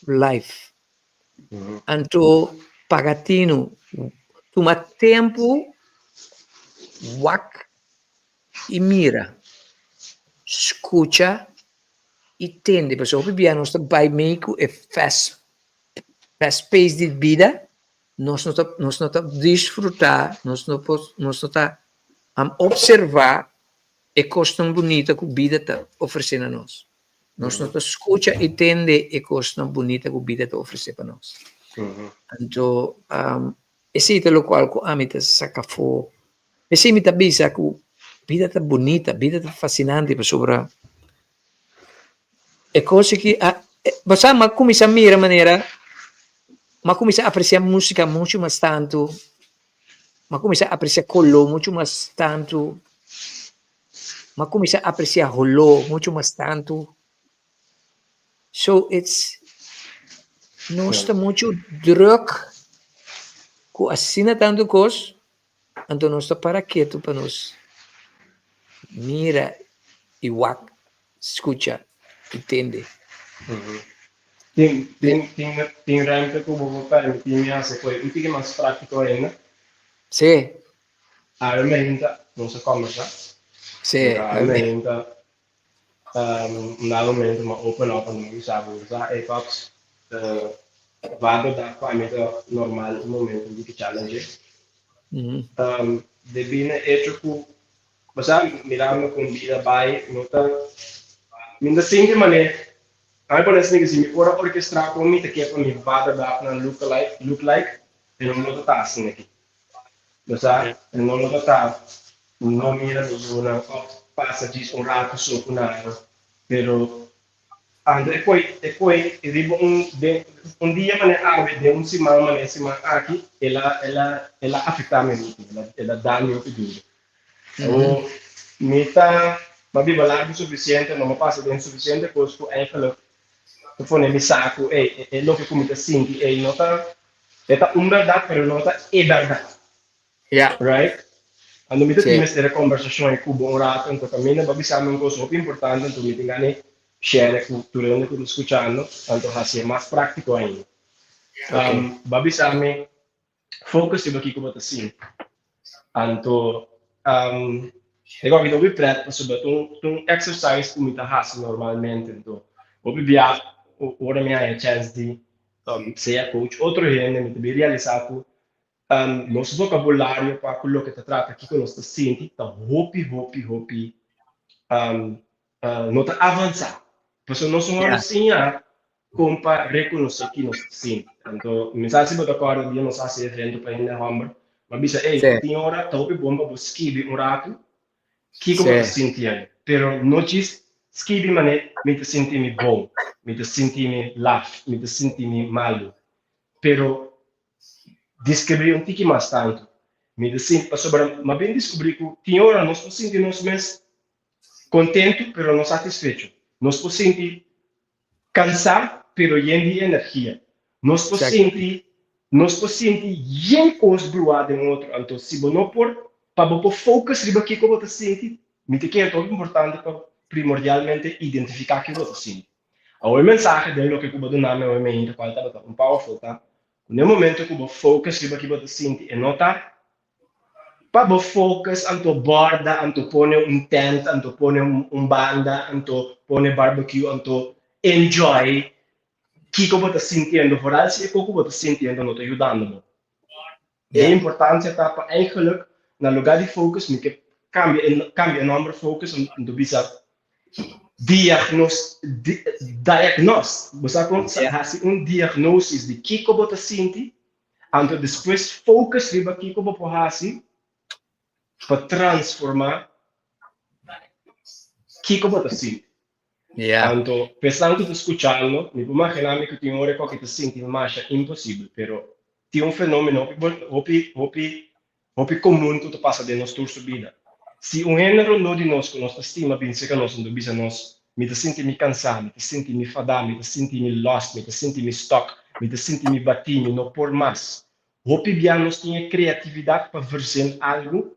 Speaker 9: life. Anto paga tinu, tuma tempu, wak i mira, skucha i tende pasobra hopi bia nos ta bai mei ku e fast fast pace di bida nos no ta nos no ta disfruta nos no por nos no ta observa e kosnan bunita ku bida ta ofrese na nos nos no ta skucha i tende e kosnan bunita ku bida ta ofrese pa nos anto esei ta lokual ku ami ta saka afó P'esei mi ta bisa ku bida ta bunita, bida ta fasinante pasobra e kos aki a bo sa mi a kuminsá mira manera mi a kuminsá apresiá músika muchu mas tantu, mi a kuminsá apresiá koló muchu mas tantu, mi a kuminsá apresiá holó muchu mas tantu. So it's nos ta muchu drùk ku asina tantu kos. Anto nos ta para ketu pa nos mira i wak, skucha i tende.
Speaker 10: Tin, tin, tin, tin ruimte ku bo por permití mi hasi koe un tiki mas práktiko ainda?
Speaker 9: Sí.
Speaker 10: Awe meinta nos a kòmbersá.
Speaker 9: Sí.
Speaker 10: Awe meinta Un dado momento m'a open up anto m'a bisa bo, sa, ey paps, vaderdag pa mi ta normal un momento di challenge. Debí na hecho ku, bo sa, mirando kon bida bai, no ta, mi no ta sinti manera, a mi pone asina ke si mi por a orkestrá kon mi ta ke pa mi vaderdagnan look alike, look like, e no lo ta ta asina aki. Bo sa, e no lo ta ta no mira mi yunan òf pasa djis un ratu so ku nan, pero anto e koi e koi riba un den un dia manera awe den un siman manera e siman aki el a el a el a afektá mi hopi, el a el a da mi hopi duru. Awor mi ta mi a biba largu sufisiente, no mi a pasa den sufisiente kos ku eigenlijk ta pone mi sa ku ey e loke ku mi ta sinti ey no ta E ta un bèrdat pero no ta e bèrdat.
Speaker 9: Ja.
Speaker 10: Right? Anto mi ta
Speaker 9: Sí.
Speaker 10: tin mester e kombersashon ei ku bo un rato, anto kaminda bo a bisa mi un kos hopi importante, anto mi tin gana di share ku tur hende ku ta skuchando, anto hasié mas práktiko ainda.
Speaker 9: Ok.
Speaker 10: Bo a bisa mi focus riba kiko bo ta sinti. Anto e kòke ta hopi prèt pasobra ta un ta un exercise ku mi ta hasi normalmente, anto hopi bia ora mi haña chèns di sea coach otro hende mi ta bin realisá ku nos vokabulario pa ku loke ta trata kiko nos ta sinti ta hopi hopi hopi no ta avansá. Pasobra nos no a siña kon pa rekonosé ki nos ta sinti. Anto mi sa si bo ta kòrda dia nos a hasi evento pa hende hòmber, mi a bisa ey tin ora ta hopi bon pa bo skibi un ratu Kiko bo ta sinti ai? Pero no djis skibi manera mi ta sinti mi bon, mi ta sinti mi laf, mi ta sinti mi malu. Pero deskribí un tiki mas tantu. Mi ta sinti, pasobra mi a bin diskubrí ku tin ora nos por sinti nos mes kontentu pero no satisfecho. Nos por sinti Cansá pero yen di energia. Nos por sinti, nos por sinti yen cos bruá den otro. Anto si bo no por, pa bo por focus riba kico bo ta sinti, mi ta kere ta hopi importante pa primordialmente identifica kico bo ta sinti. Awor e mensahe den loke cu bo duna mi awor mainta cual tabata un powerful ta cu na e momento cu bo focus riba kico bo ta sinti e no ta Pa bo focus anto borda anto pone un tent anto pone un banda anto pone barbecue anto enjoy kiko bo ta sintiendo vooral si e koko bo ta sintiendo no ta yudando bo. E importancia ta pa eigenlijk na lugar di focus mi ke cambia e cambia e nomber focus anto bisa diagnos diagnose bo sa kon hasi un diagnosis di kiko bo ta sinti. Anto despues focus riba kiko bo por hasi pa transforma kiko bo ta sinti. Anto p'esnan ku ta skuchando, mi por magina mi ku tin ora ku ta sinti masha imposibel, pero tin un fenomeno hopi hopi hopi hopi komun ku ta pasa den nos tur su bida. Si un hende rondó di nos ku nos ta stima bin serka nos anto bisa nos, Mi ta sinti mi kansá, mi ta sinti mi fadá, mi ta sinti mi lost, mi ta sinti mi stuck, mi ta sinti mi batí, mi no por mas. Hopi bia nos tin e kreatividat pa verzin algu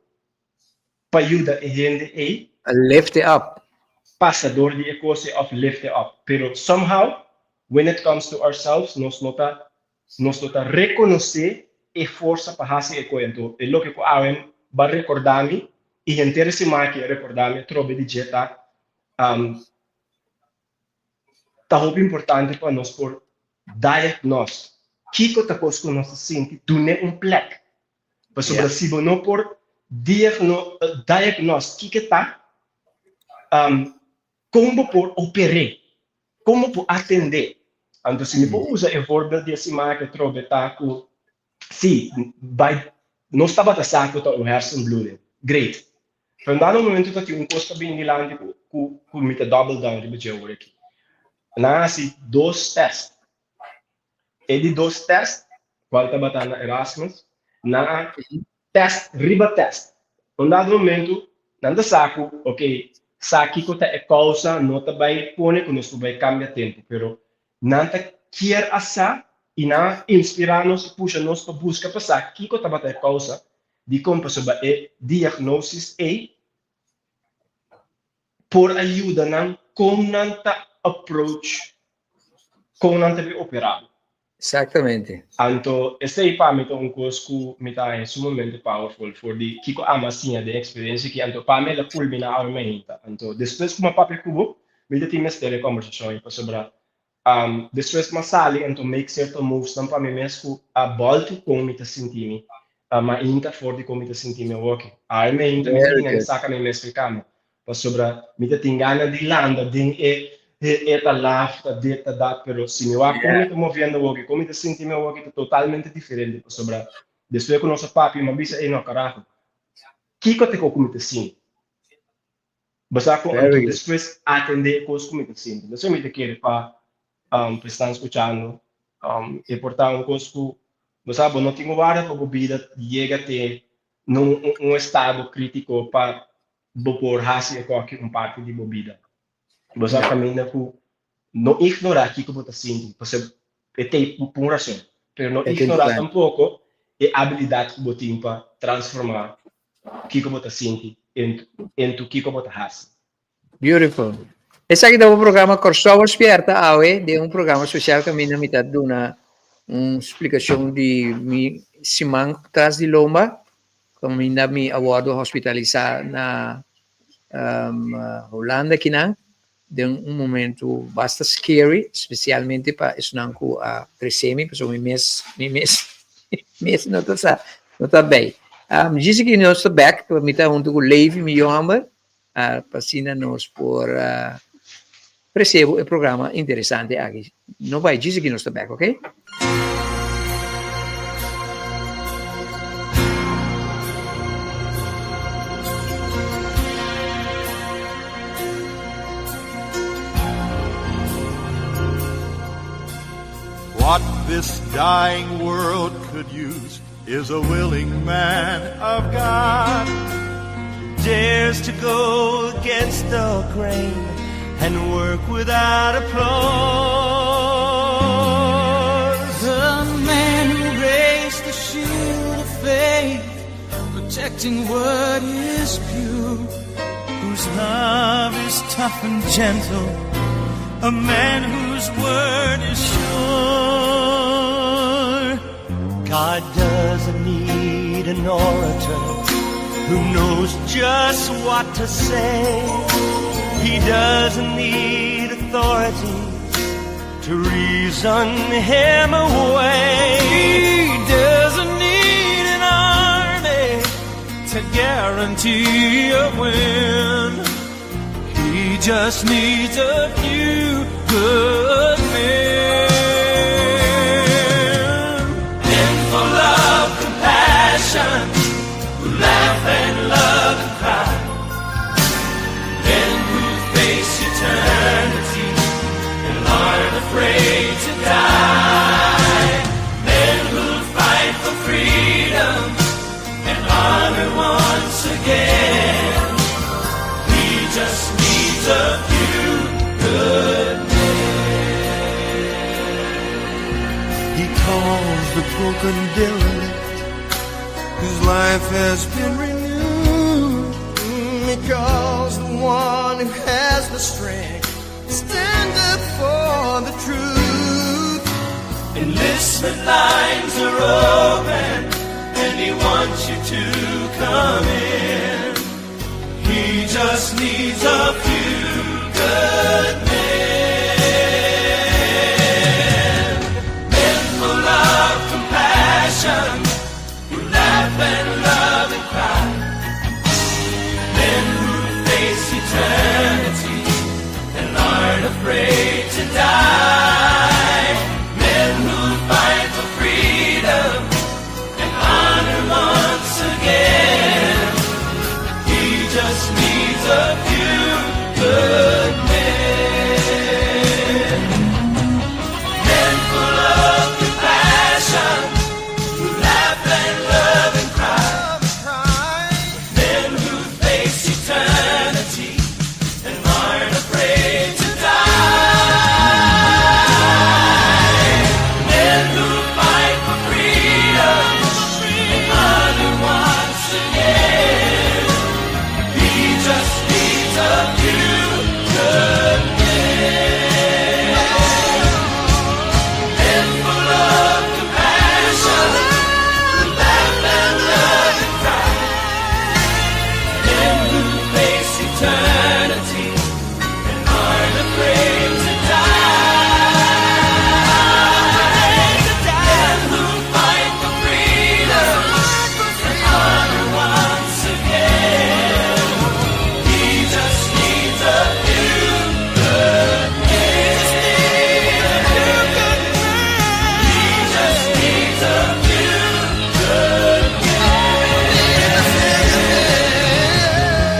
Speaker 10: pa yuda e hende ei.
Speaker 9: Lift it up.
Speaker 10: Pasa dor di e kos ei òf lift it up. Pero somehow, when it comes to ourselves, nos no ta nos no ta rekonosé e forsa pa hasi e kos. Anto e loke ku awe ba rekordá mi i henter e siman aki a rekordá mi atrobe di dje ta, ta hopi importante pa nos por diagnose kiko ta kos ku nos ta sinti, dun'é un plek. Pasobra si bo no por diagnose kiko ta, kon bo por oper'é, kon bo por atend'é. Anto si mi por usa e voorbeeld di e siman aki atrobe ta ku si bai nos tabata sa ku ta un hersenbloeding, great. Pero un dado momento ta tin un kos ta bini dilanti ku ku mi ta double down riba dje ora aki. Nan a hasi dos test. E di dos test, kual tabata na Erasmus, nan a test riba test. Un dado momento nan ta sa ku, ok, sa kiko ta e kousa no ta bai pone ku nos por bai kambia tempu, pero nan ta kier a sa i nan a inspirá nos i pusha nos pa buska pa sa kiko tabata e kousa. Dikon? Pasobra e diagnosis ei por a yuda nan kon nan ta approach kon nan ta bin operá.
Speaker 9: Exactamente.
Speaker 10: Anto esei pa mi ta un kos ku mi ta haña sumamente powerful for di kiko ami a siña den eksperensia aki. Anto pa mi el a kulminá awe mainta. Anto despues ku mi a papia ku bo, mi ta tin mester e kòmbersashon ei pasobra Despues m'a sali anto make cierto movesnan pa mi mes cu a boltu con mi ta sinti mi mainta for di con mi ta sinti mi awoki. Awe mainta mi ta tin gana di saca mi mes fi cama pasobra mi ta tin gana di landa den e e ta laf ta dit ta dat pero si mi wak con mi ta moviendo awoki con mi ta sinti mi awoki ta totalmente diferente pasobra despues cu nos a papia mi a bisa ey no carajo kico ta e cu mi ta sinti. Bo sa con anto despues atende e cos cu mi ta sinti. Entonces mi ta kere pa pa esnan scuchando e por ta un cos cu bo sa bo no tin warda pa bo bida yega te na un estado critico pa bo por haci e coki un parti di bo bida. Bo sa caminda cu no ignora kico bo ta sinti pasobra e t'ey pa un rason, pero no ignora tampoco e abilidad cu bo tin pa transforma kico bo ta sinti into kico bo ta haci.
Speaker 9: Beautiful. Esaki ta bo programa Kòrsou a Spierta awe den un programa spesial kaminda mi ta duna un splikashon di mi siman tras di lomba kaminda mi a wòrdu hospitalisá na Hulanda kinan den un momento basta scary, specialmente pa esnan cu a trece mi, pasobra mi mes, mi mes, mi mes no ta sa, no ta bij. Um, djis aki nos ta bek, mi ta hunto cu Levi, mi jomber, uh, pa asina nos por uh, trece bo e programa interesante aki. No bai, djis aki nos ta bek, ok?
Speaker 4: What this dying world could use is a willing man of God.
Speaker 2: Dares to go against the grain and work without applause.
Speaker 3: The man who raised the shield of faith, protecting what is pure,
Speaker 2: whose love is tough and gentle, a man whose word is sure. God doesn't need an orator who knows just what to say. He doesn't need authority to reason him away.
Speaker 3: He doesn't need an army to guarantee a win. He just needs a few good men.
Speaker 2: Men for love. compassion, who laugh and love and cry. Men who face eternity and aren't afraid to die. Men who fight for freedom and honor once again. He just needs a few good
Speaker 3: He calls the broken derelict whose life has been renewed.
Speaker 11: He calls the one who has the strength to stand up for the truth.
Speaker 2: Enlistment lines are open and he wants you to come in. He just needs a few good men. Men full of compassion who laugh and love and cry. Men who face eternity and aren't afraid to die. Men who fight for freedom and honor once again. He just needs a few good men. Men full of compassion who laugh and love and cry. Men who face eternity and aren't afraid to die. Men who fight for freedom and honor once again. He just needs a few good men. Men full of compassion who laugh and love and cry. Men who face eternity and aren't afraid to die. Men who fight for freedom and honor once again. He just needs a few good men. He just needs a few good men.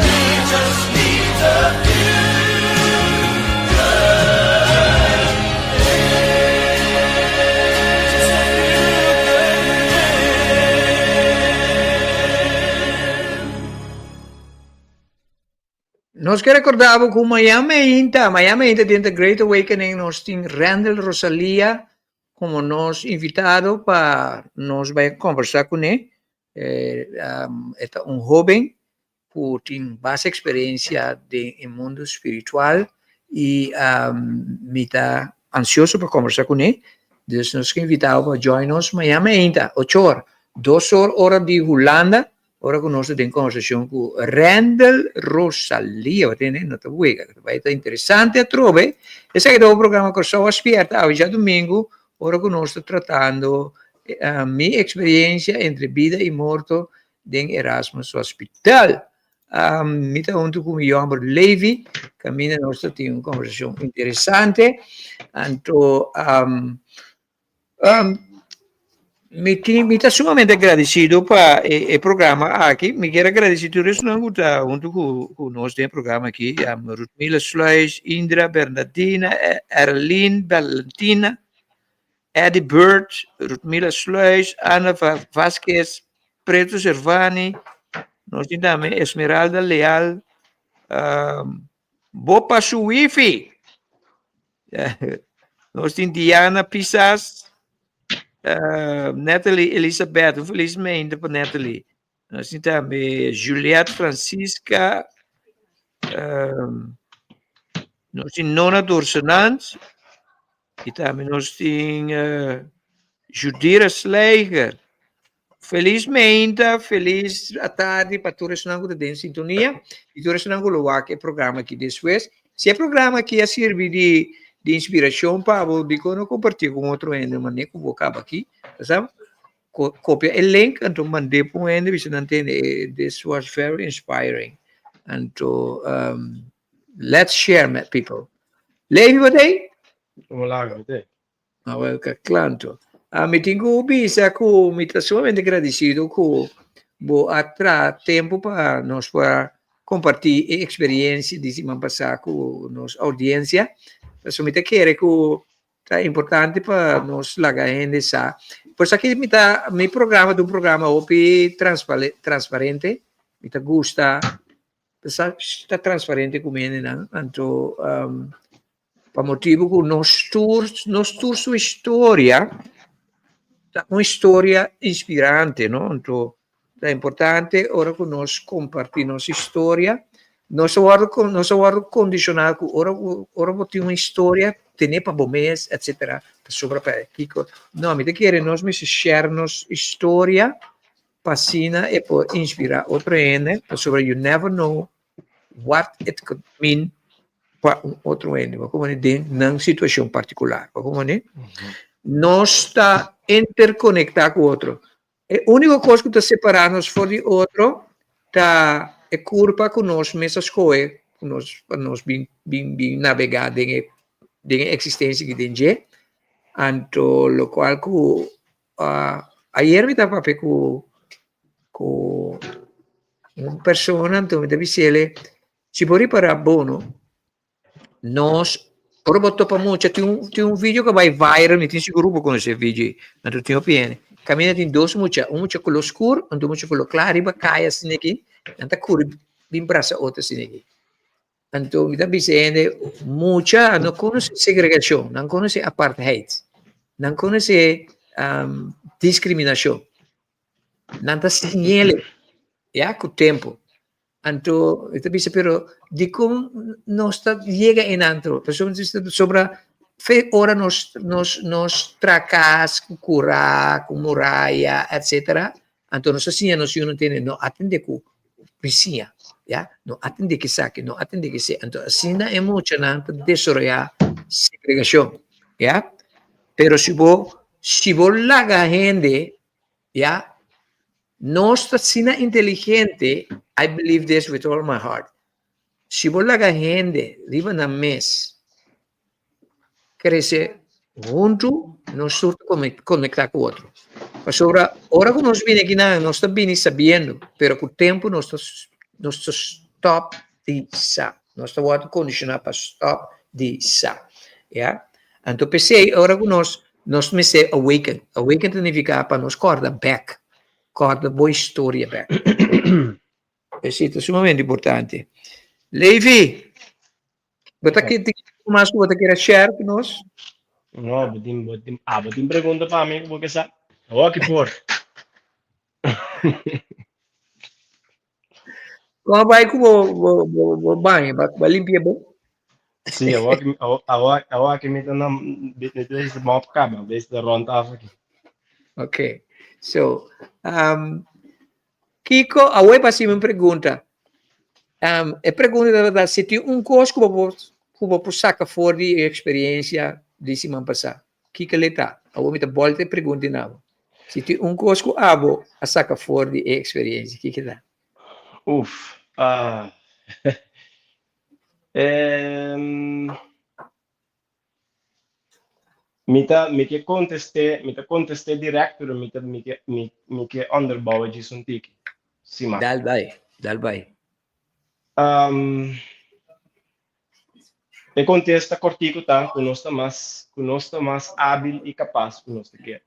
Speaker 2: He just needs a few good men. Just a few good men.
Speaker 9: Nos ke rekordá bo ku mañan meinta, mañan meinta den The Great Awakening nos tin Randall Rosalia komo nos invitado pa nos bai kombersá kuné. E ta un hóben ku tin basta eksperensia den e mundu spiritual i mi ta ansioso pa kombersá kuné. Dus nos ke invitá bo pa join nos mañan meinta, ocho or, dos or ora di Hulanda, Ora ku nos ta den konversashon ku Randall Rosalia, bo tende, no ta wega, ta bai ta interesante atrobe. Esaki ta un programa Kòrsou a Spierta awe djadumingu, ora ku nos ta tratando mi eksperiencia entre bida i morto den Erasmus Hospital. Mi ta huntu ku mi yòmber Levi, kaminda nos ta tin un konversashon interesante. Anto Mi tin, mi ta sumamente agradecido pa e, e programa aki. Mi kier agradeci tur esnan ku ta huntu ku, ku nos den e programa aki. Um, Rutmila Sluis, Indra Bernardina, Erlin Valentina, Eddie Bird, Rutmila Sluis, Ana Vasquez, Preto Servani, nos tin tambe Esmeralda Leal, um, Bopa su wifi. Nos tin Diana Pisas, uh, Natalie Elizabeth, un feliz meinte pa Natalie. Nos tin tambe Juliette Francisca, um, nos tin Nona Dorsenant, i tambe nos tin uh, Judira Sleiger. Feliz meinta, feliz atardi pa tur esnan ku ta den sintonia i tur esnan ku lo wak e programa aki despues. Si e programa aki a sirbi di di inspirashon pa bo, dikon no kompartié ku un otro hende manera ku bo kaba aki? Ta sa? Kopia e link anto mand'é pa un hende bisa nan tende this was very inspiring. Anto um, let's share met people. Levi bo t'ei?
Speaker 10: Hola, mi t'ei.
Speaker 9: Awel ka klanto. Ah, mi tin ku bisa ku mi ta sumamente gradisido ku. bo a traha tempu pa nos por a kompartí e eksperiencia di siman pasá ku nos oudiensia. Pasobra mi ta kere ku ta importante pa nos laga hende sa. Por esaki mi ta, mi programa ta un programa hopi transparente. Mi ta gusta ta ta transparente ku mi hendenan. Anto pa motibu ku nos tur, nos tur su historia ta un historia inspirante, no? Anto ta importante ora ku nos kompartí nos historia, nos a wòrdu nos a wòrdu kondishoná ku ora ku ora bo tin un historia ten'é pa bo mes etsetera, pasobra pa kiko. No, mi ta kere nos mester share nos historia pa asina e por inspirá otro hende, pasobra you never know what it could mean pa un otro hende, bo komo den nan situashon partikular, bo komo Nos ta interkonektá ku otro. E úniko kos ku ta separá nos for di otro ta e kurpa ku nos mes a skohe ku nos pa nos bin bin bin nabegá den e den e eksistensia ki den dje. Anto lokual ku ayer mi ta papia ku ku un persona anto mi ta bis'el si bo ripará bono nos ora bo topa mucha tin un tin un video ku a bai viral mi tin sigur ku bo konosé e video ei anto tin hopi hende kaminda tin dos mucha un mucha koló skur anto un mucha koló kla riba kaya asina aki nan ta kuri bin brasa otro asina aki anto mi ta bisa e hende mucha no konosé segregashon nan konosé apartheid nan konosé diskriminashon nan ta siñ'el ya ku tempu Anto e ta bisa, pero dikon nos ta yega einan? Pasobra sobra fe ora nos nos nos traha kas ku kurá, ku muraya, etsetera, anto nos ta siña nos yunan tende no atendé ku bisiña, ya, no atendé ku esaki, no atendé ku esei. Anto asina e muchanan ta desaroyá segregashon, ya. Pero si bo si bo laga hende, ya, Nos ta asina inteligente, I believe this with all my heart, si bo laga hende riba nan mes krese huntu, nos tur ta konektá ku otro. Pasobra ora ku nos bini akinan, nos ta bini sabiendo, pero ku tempu nos ta nos ta stòp di sa. Nos ta wòrdu kondishoná pa stòp di sa. Ya. Anto p'esei ora ku nos Nos mester awaken. Awaken ta nifiká pa nos kòrda bèk. Kòrda bo historia bèk. Esei ta sumamente importante. Levi, bo ta tin algu mas ku bo ta kere share ku nos?
Speaker 10: No, bo tin, bo tin, ah, bo tin pregunta pa mi ku bo ke sa? Awor ki por.
Speaker 9: Kon a bai ku bo bo bo bo baño? Ba ba limpia bo?
Speaker 10: Sí, awor ki awor awor ki mi ta na mi ta bezig mop kaba, bezig ta rond af aki.
Speaker 9: Okay. So, um, Kiko, awor pa hasi un pregunta. Um, e pregunta tabata si tin un kos ku bo por ku bo por saka for di e eksperiencia di siman pasá. Kiko le ta? Awor mi ta bolta e pregunta di nabo. Si tin un kos ku abo a saka for di e eksperiencia, kiko ta?
Speaker 10: Uf, ah. Em, mi ta, mi ke kontest'é, mi ta kontest'é dirèkt, pero mi ta, mi ke, mi, mi ke onderbouwe djis un tiki. Si ma.
Speaker 9: Dal bai, dal bai.
Speaker 10: Um, E kontesta kòrtiku ta ku nos ta mas ku nos ta mas ábil i kapas ku nos ta kere.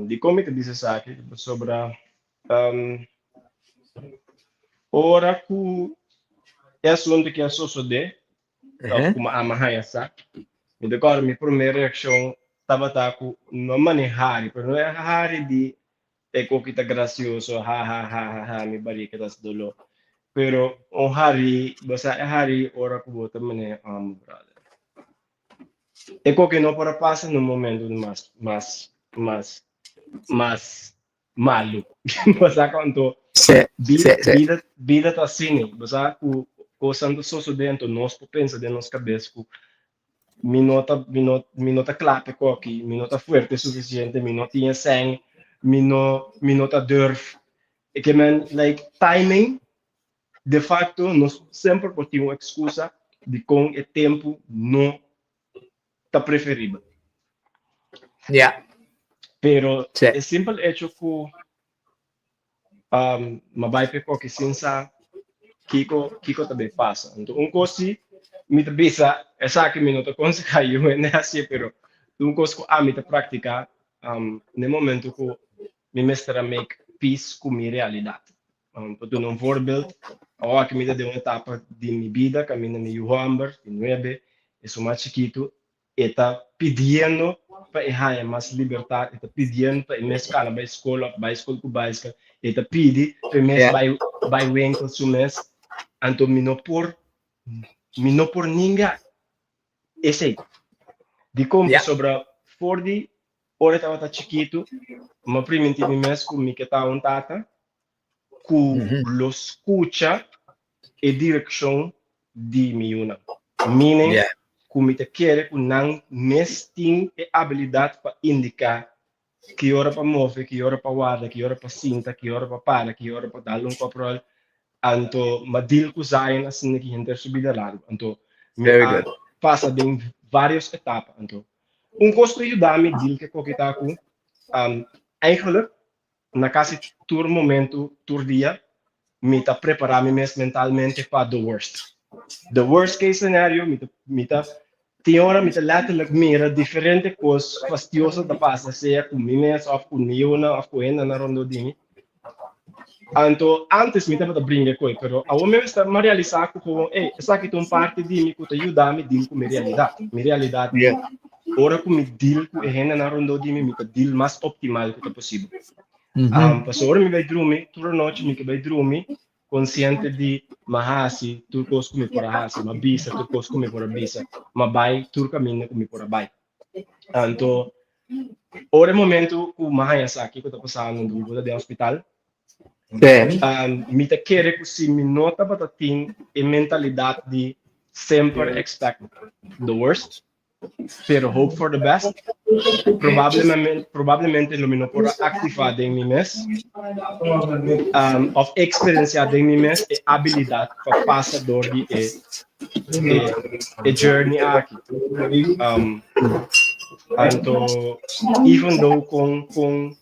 Speaker 10: Dikon mi ta bisa esaki? Pasobra ora ku e asuntu ki a sosodé òf ku mi ama haña sa, mi ta kòrda mi promé reakshon tabata ku no a manera hari, pero no e hari di E koki ta gracioso ha ha ha ha ha mi barika ta hasi doló. Pero un hari, bo sa e hari ora ku bo ta mane amo brother. E koki no por a pasa na un momento mas mas mas mas malu. Bo sa anto
Speaker 9: Sí,
Speaker 10: bida
Speaker 9: sí, sí.
Speaker 10: bida bida ta asina. Bo sa ku kosnan ta sosodé anto nos por pensa den nos kabes ku mi no ta mi no mi no ta kla p'e koki, mi no ta fuerte sufisiente, mi no tin e sèn, mi no mi no ta durf. E ke men like timing de facto nos semper por tin un excusa dikon e tempu no ta preferibel.
Speaker 9: Ja.
Speaker 10: Pero e simpel hecho ku m'a bai p'e koki sin sa kiko kiko ta bay pasa. Anto un kos si mi ta bisa, esaki mi no ta konsehá yu hende hasié, pero un kos ku ami ta praktiká n'e momento ku mi mester a make peace ku mi realidat. Pa duna un voorbeeld, awor aki mi ta den un etapa di mi bida kaminda mi yu hòmber di nuebe, esun mas chikitu, E ta pidiendo pa e haña mas libertat, e ta pidiendo pa e mes kana bai skol òf bai skol ku baiskel, e ta pidi pa e mes bai bai winkel su mes. Anto mi no por mi no por ninga esei. Dikon? Pasobra for di ora e tabata chikitu, mi a primintí mi mes ku mi ke ta un tata ku lo skucha e direkshon di mi yunan. Meaning ku mi ta kere ku nan mes tin e abilidat pa indiká ki ora pa move, ki ora pa warda, ki ora pa sinta, ki ora pa para, ki ora pa dal un kòp ròl. Anto m'a deal ku Zion asina ki henter su bida largu. Anto mi a pasa den vários etapa. Anto un kos ku a yuda mi deal ku e koki ta ku eigenlijk na kasi tur momento, tur dia, mi ta prepara mi mes mentalmente pa the worst. The worst case scenario, mi ta, mi ta, tin ora mi ta letterlijk mira diferente kos fastioso ta pasa, sea ku mi mes of ku mi yunan of ku hendenan rondó di mi. Anto, antes mi tabata bringa ku e, pero awor mi mester mi a realisa ku gewoon, ey, esaki ta un parti di mi ku ta yuda mi deal ku mi realidat. Mi realidat di ora ku mi deal ku e hendenan rondó di mi, mi ta deal mas optimal ku ta posibel. Pasobra ora mi bai drumi, tur anochi mi ke bai drumi konsiente di m'a hasi tur kos ku mi por a hasi, m'a bisa tur kos ku mi por a bisa, m'a bai tur kaminda ku mi por a bai. Anto, ora e momento ku m'a haña sa kiko ta pasando, mi bo ta den hospital, mi ta kere ku si mi no tabata tin e mentalidat di semper expect the worst, pero hope for the best, probablemente, probablemente lo mi no por a activa den mi mes, of experiencia den mi mes e habilidad pa pasa door di e, e, e journey aki. Anto, even though con, con,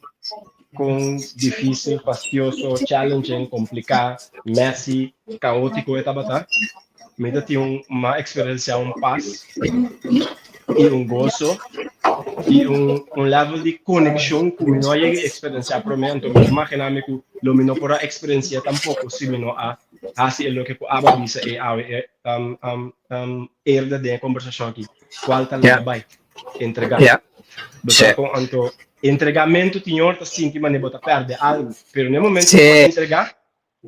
Speaker 10: con difícil, fastioso, challenging, complica, messy, caótico e tabata, Mi ta tin un m'a experiencia un pas y un gozo y un un level di conexion cu mi no a yega experiencia prome, anto mi ta imagina mi cu lo mi no por a experiencia tampoco si mi no a haci e loke cu abo a bisa e awe e eerder den e conversacion aki, cual ta laga bay, entrega. Bo sa con anto entregamento tin ora ta sinti manera bo ta perde algo, pero na e momento cu bo a entrega,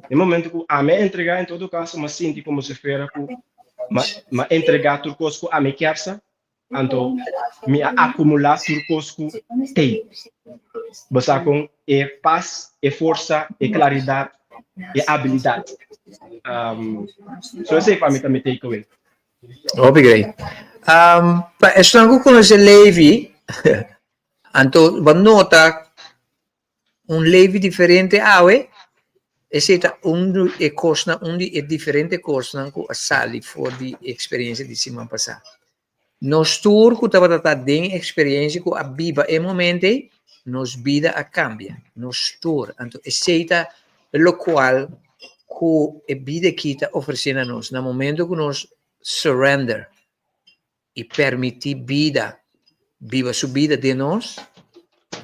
Speaker 10: E momento ku ami a entregá, en todo kaso m'a sinti komo si fuera ku m'a m'a entregá tur kos ku ami kier sa, anto mi a akumulá tur kos ku tei. Bo sa kon e pas, e forsa, e klaridat, e abilidat. So esei pa mi ta mi take away.
Speaker 9: Hopi great. Pa esnan ku konosé Levi, anto bo nota Un Levi diferente awe, esei ta un di e kosnan, un di e diferente kosnan ku a sali for di e eksperensia di siman pasá. Nos tur ku tabata ta den e eksperensia ku a biba e momento ei, nos bida a kambia, nos tur. Anto esei ta lokual ku e bida aki ta ofresé na nos, na momento ku nos surrender i permití bida biba su bida den nos,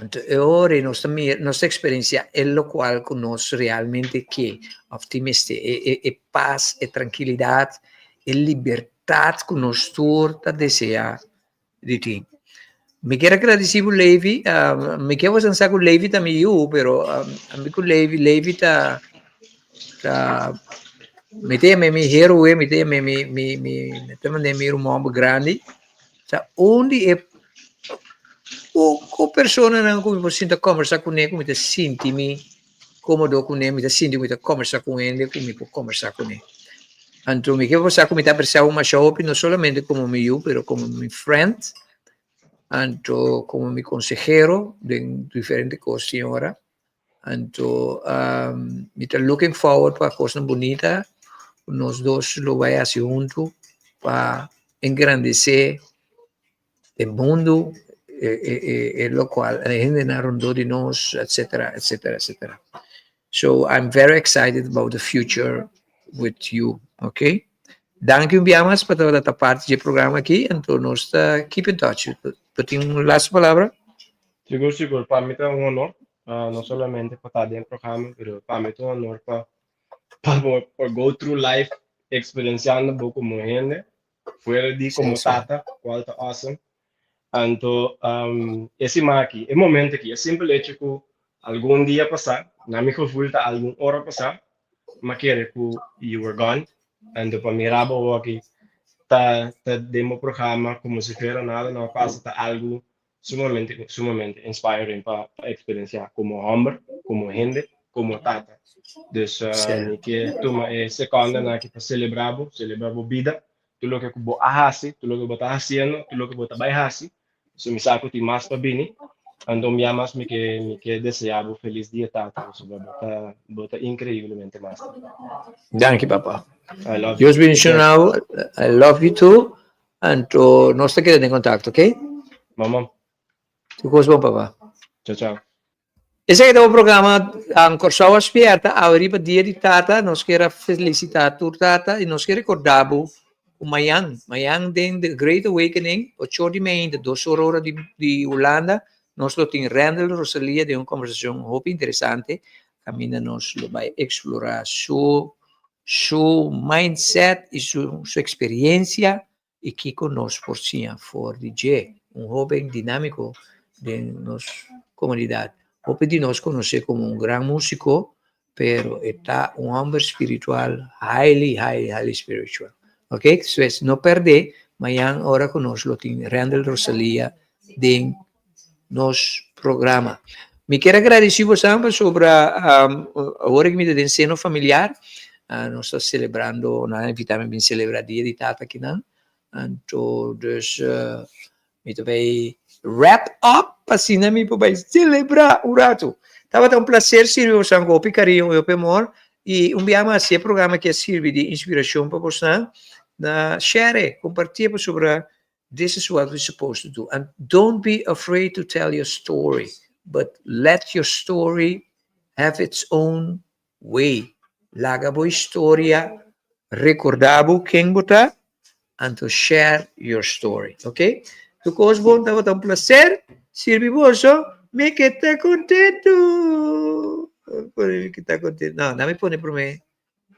Speaker 9: anto e ora ei nos ta mira, nos ta eksperensiá e lokual ku nos realmente ke òf tin mester, e e e pas, e trankilidat, e libertat ku nos tur ta deseá di tin. Mi kier a gradisí bo Levi, mi kier boso sa ku Levi ta mi yu, pero ami ku Levi, Levi ta ta mi ta yam'é mi héroe, mi ta yam'é mi mi mi mi ta manera mi ruman grandi, ta un di e poko personanan ku mi por sinta kòmbersá kuné ku mi ta sinti mi kómodo kuné, mi ta sinti ku mi ta kòmbersá ku hende ku mi por kòmbersá kuné. Anto mi ke por sa ku mi ta apresiá bo masha hopi, no solamente komo mi yu, pero komo mi friend, anto komo mi konsehero den diferente kos, señora. Anto mi ta looking forward pa kosnan bunita ku nos dos lo bai hasi huntu pa engrandesé e mundu. e, e, lokual e hendenan rondó di nos, etc., etc., etc. So I'm very excited about the future with you, okay? Danki un bia mas pa tabata parti di e programa aki, anto nos ta keep in touch. Bo tin un laatste palabra?
Speaker 10: Sigur, sigur. Pa mi ta un honor, no solamente pa ta den programa, pero pa mi ta un honor pa pa por go through life experienciando bo como hende, fuera di como tata, cual ta awesome. Anto, e siman aki, e momento aki, e simpel hecho cu algun dia pasá, na mi gevoel ta algun ora pasá, m'a kere cu you were gone. Anto pa mira bo aki ta ta den bo programa como si fuera nada no a pasa ta algo sumamente sumamente inspiring pa pa experiencia como homber, como hende, como tata. Dus mi ke tuma e secondanan aki pa celebra bo, celebra bo bida, tur loke ku bo a hasi, tur loke bo ta hasiendo, tur loke bo ta bai hasi. So mi sa ku tin mas pa bini. Anto un bia mas mi ke mi ke desea bo felis dia tata pasobra bo ta bo ta increiblemente master.
Speaker 9: Danki papa.
Speaker 10: I love you.
Speaker 9: Dios bendiciona bo. I love you too. Anto nos ta keda den contacto, ok?
Speaker 10: Mama.
Speaker 9: Tur cos bon papa.
Speaker 10: Chao chao.
Speaker 9: Esaki ta bo programa Kòrsou a Spierta, awe riba Dia di Tata nos kier a felisitá tur tata i nos kier rekordá bo ku mañan, mañan den The Great Awakening, ocho di meinta, dos ora ora di di Hulanda, nos lo tin Randall Rosalia den un kombersashon hopi interesante kaminda nos lo bai eksplorá su su mindset i su su eksperiensia i kiko nos por siña for di dje? Un hóben dinámiko den nos komunidat. Hopi di nos konos'é komo un gran músiko, pero e ta un hòmber spiritual, highly, highly, highly spiritual. Oké, pues no pèrdè mañan ora ku nos lo tin Randall Rosalia den nos programa. Mi kier a gradisí bosan pasobra awor ku mi ta den seno familiar, nos ta selebrando, nan a invitá mi bin selebrá Dia di Tata akinan. Anto dus mi ta bai wrap up pa asina mi por bai selebrá un ratu. Tabata un plaser sirbi bosan ku hopi kariño i hopi amor. I un bia mas si e programa aki a sirbi di inspirashon pa bosan, na share e, kompartié pasobra This is what we supposed to do and don't be afraid to tell your story but let your story have its own way. Laga bo historia recorda bo ken bo ta anto share your story, ok? Tur cos bon tabata un placer sirbi boso mi ke ta contento. Mi ke ta contento. No, na mi pone prome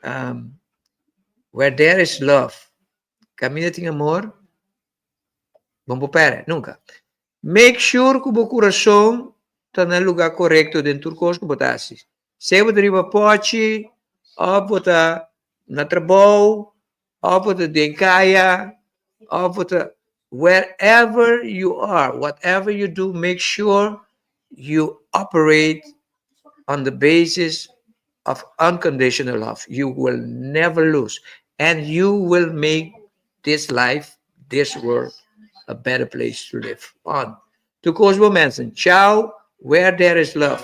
Speaker 9: um, where there is love. Kaminda tin amor, bo no por pèrdè, nunka. Make sure ku bo kurason ta na lugá korekto den tur kos ku bo ta hasi. Sea bo ta riba pòchi, òf bo ta na trabou, òf bo ta den kaya, òf bo ta wherever you are, whatever you do, make sure you operate on the basis of unconditional love. You will never lose. And you will make this life, this world, a better place to live on. To Cosmo Manson, ciao, where there is love.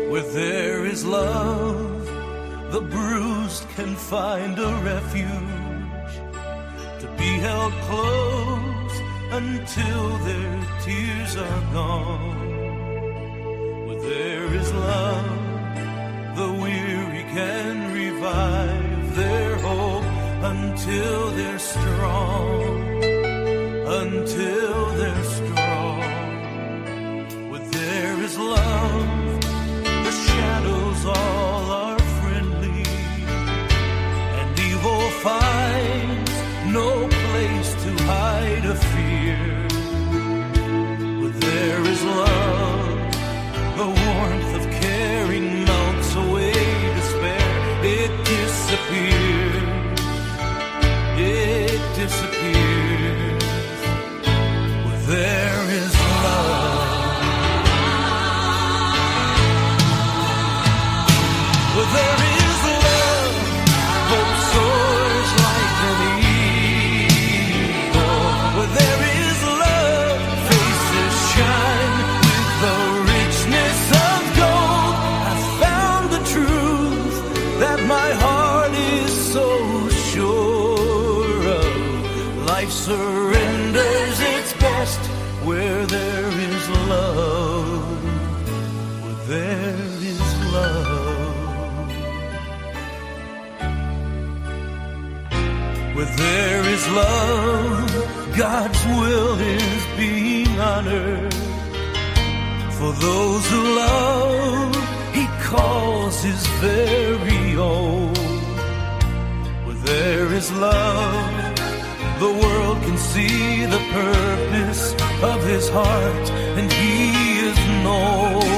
Speaker 2: Where there is love, the bruised can find a refuge to be held close until their tears are gone. Where there is love, the weary can revive their hope until they're strong. Until they're strong. Where there is love, the shadows all are friendly, and evil finds no place to hide a fear. Where there is love, the warmth of caring melts away despair. It disappears. It disappears. Where there is love. Where there is love, hope soars like an eagle. Where there is love, faces shine. there is love, where there is love. Where there is love, God's will is being honored. For those who love, He calls His very own. Where there is love, the world can see the purpose of His heart, and He is known.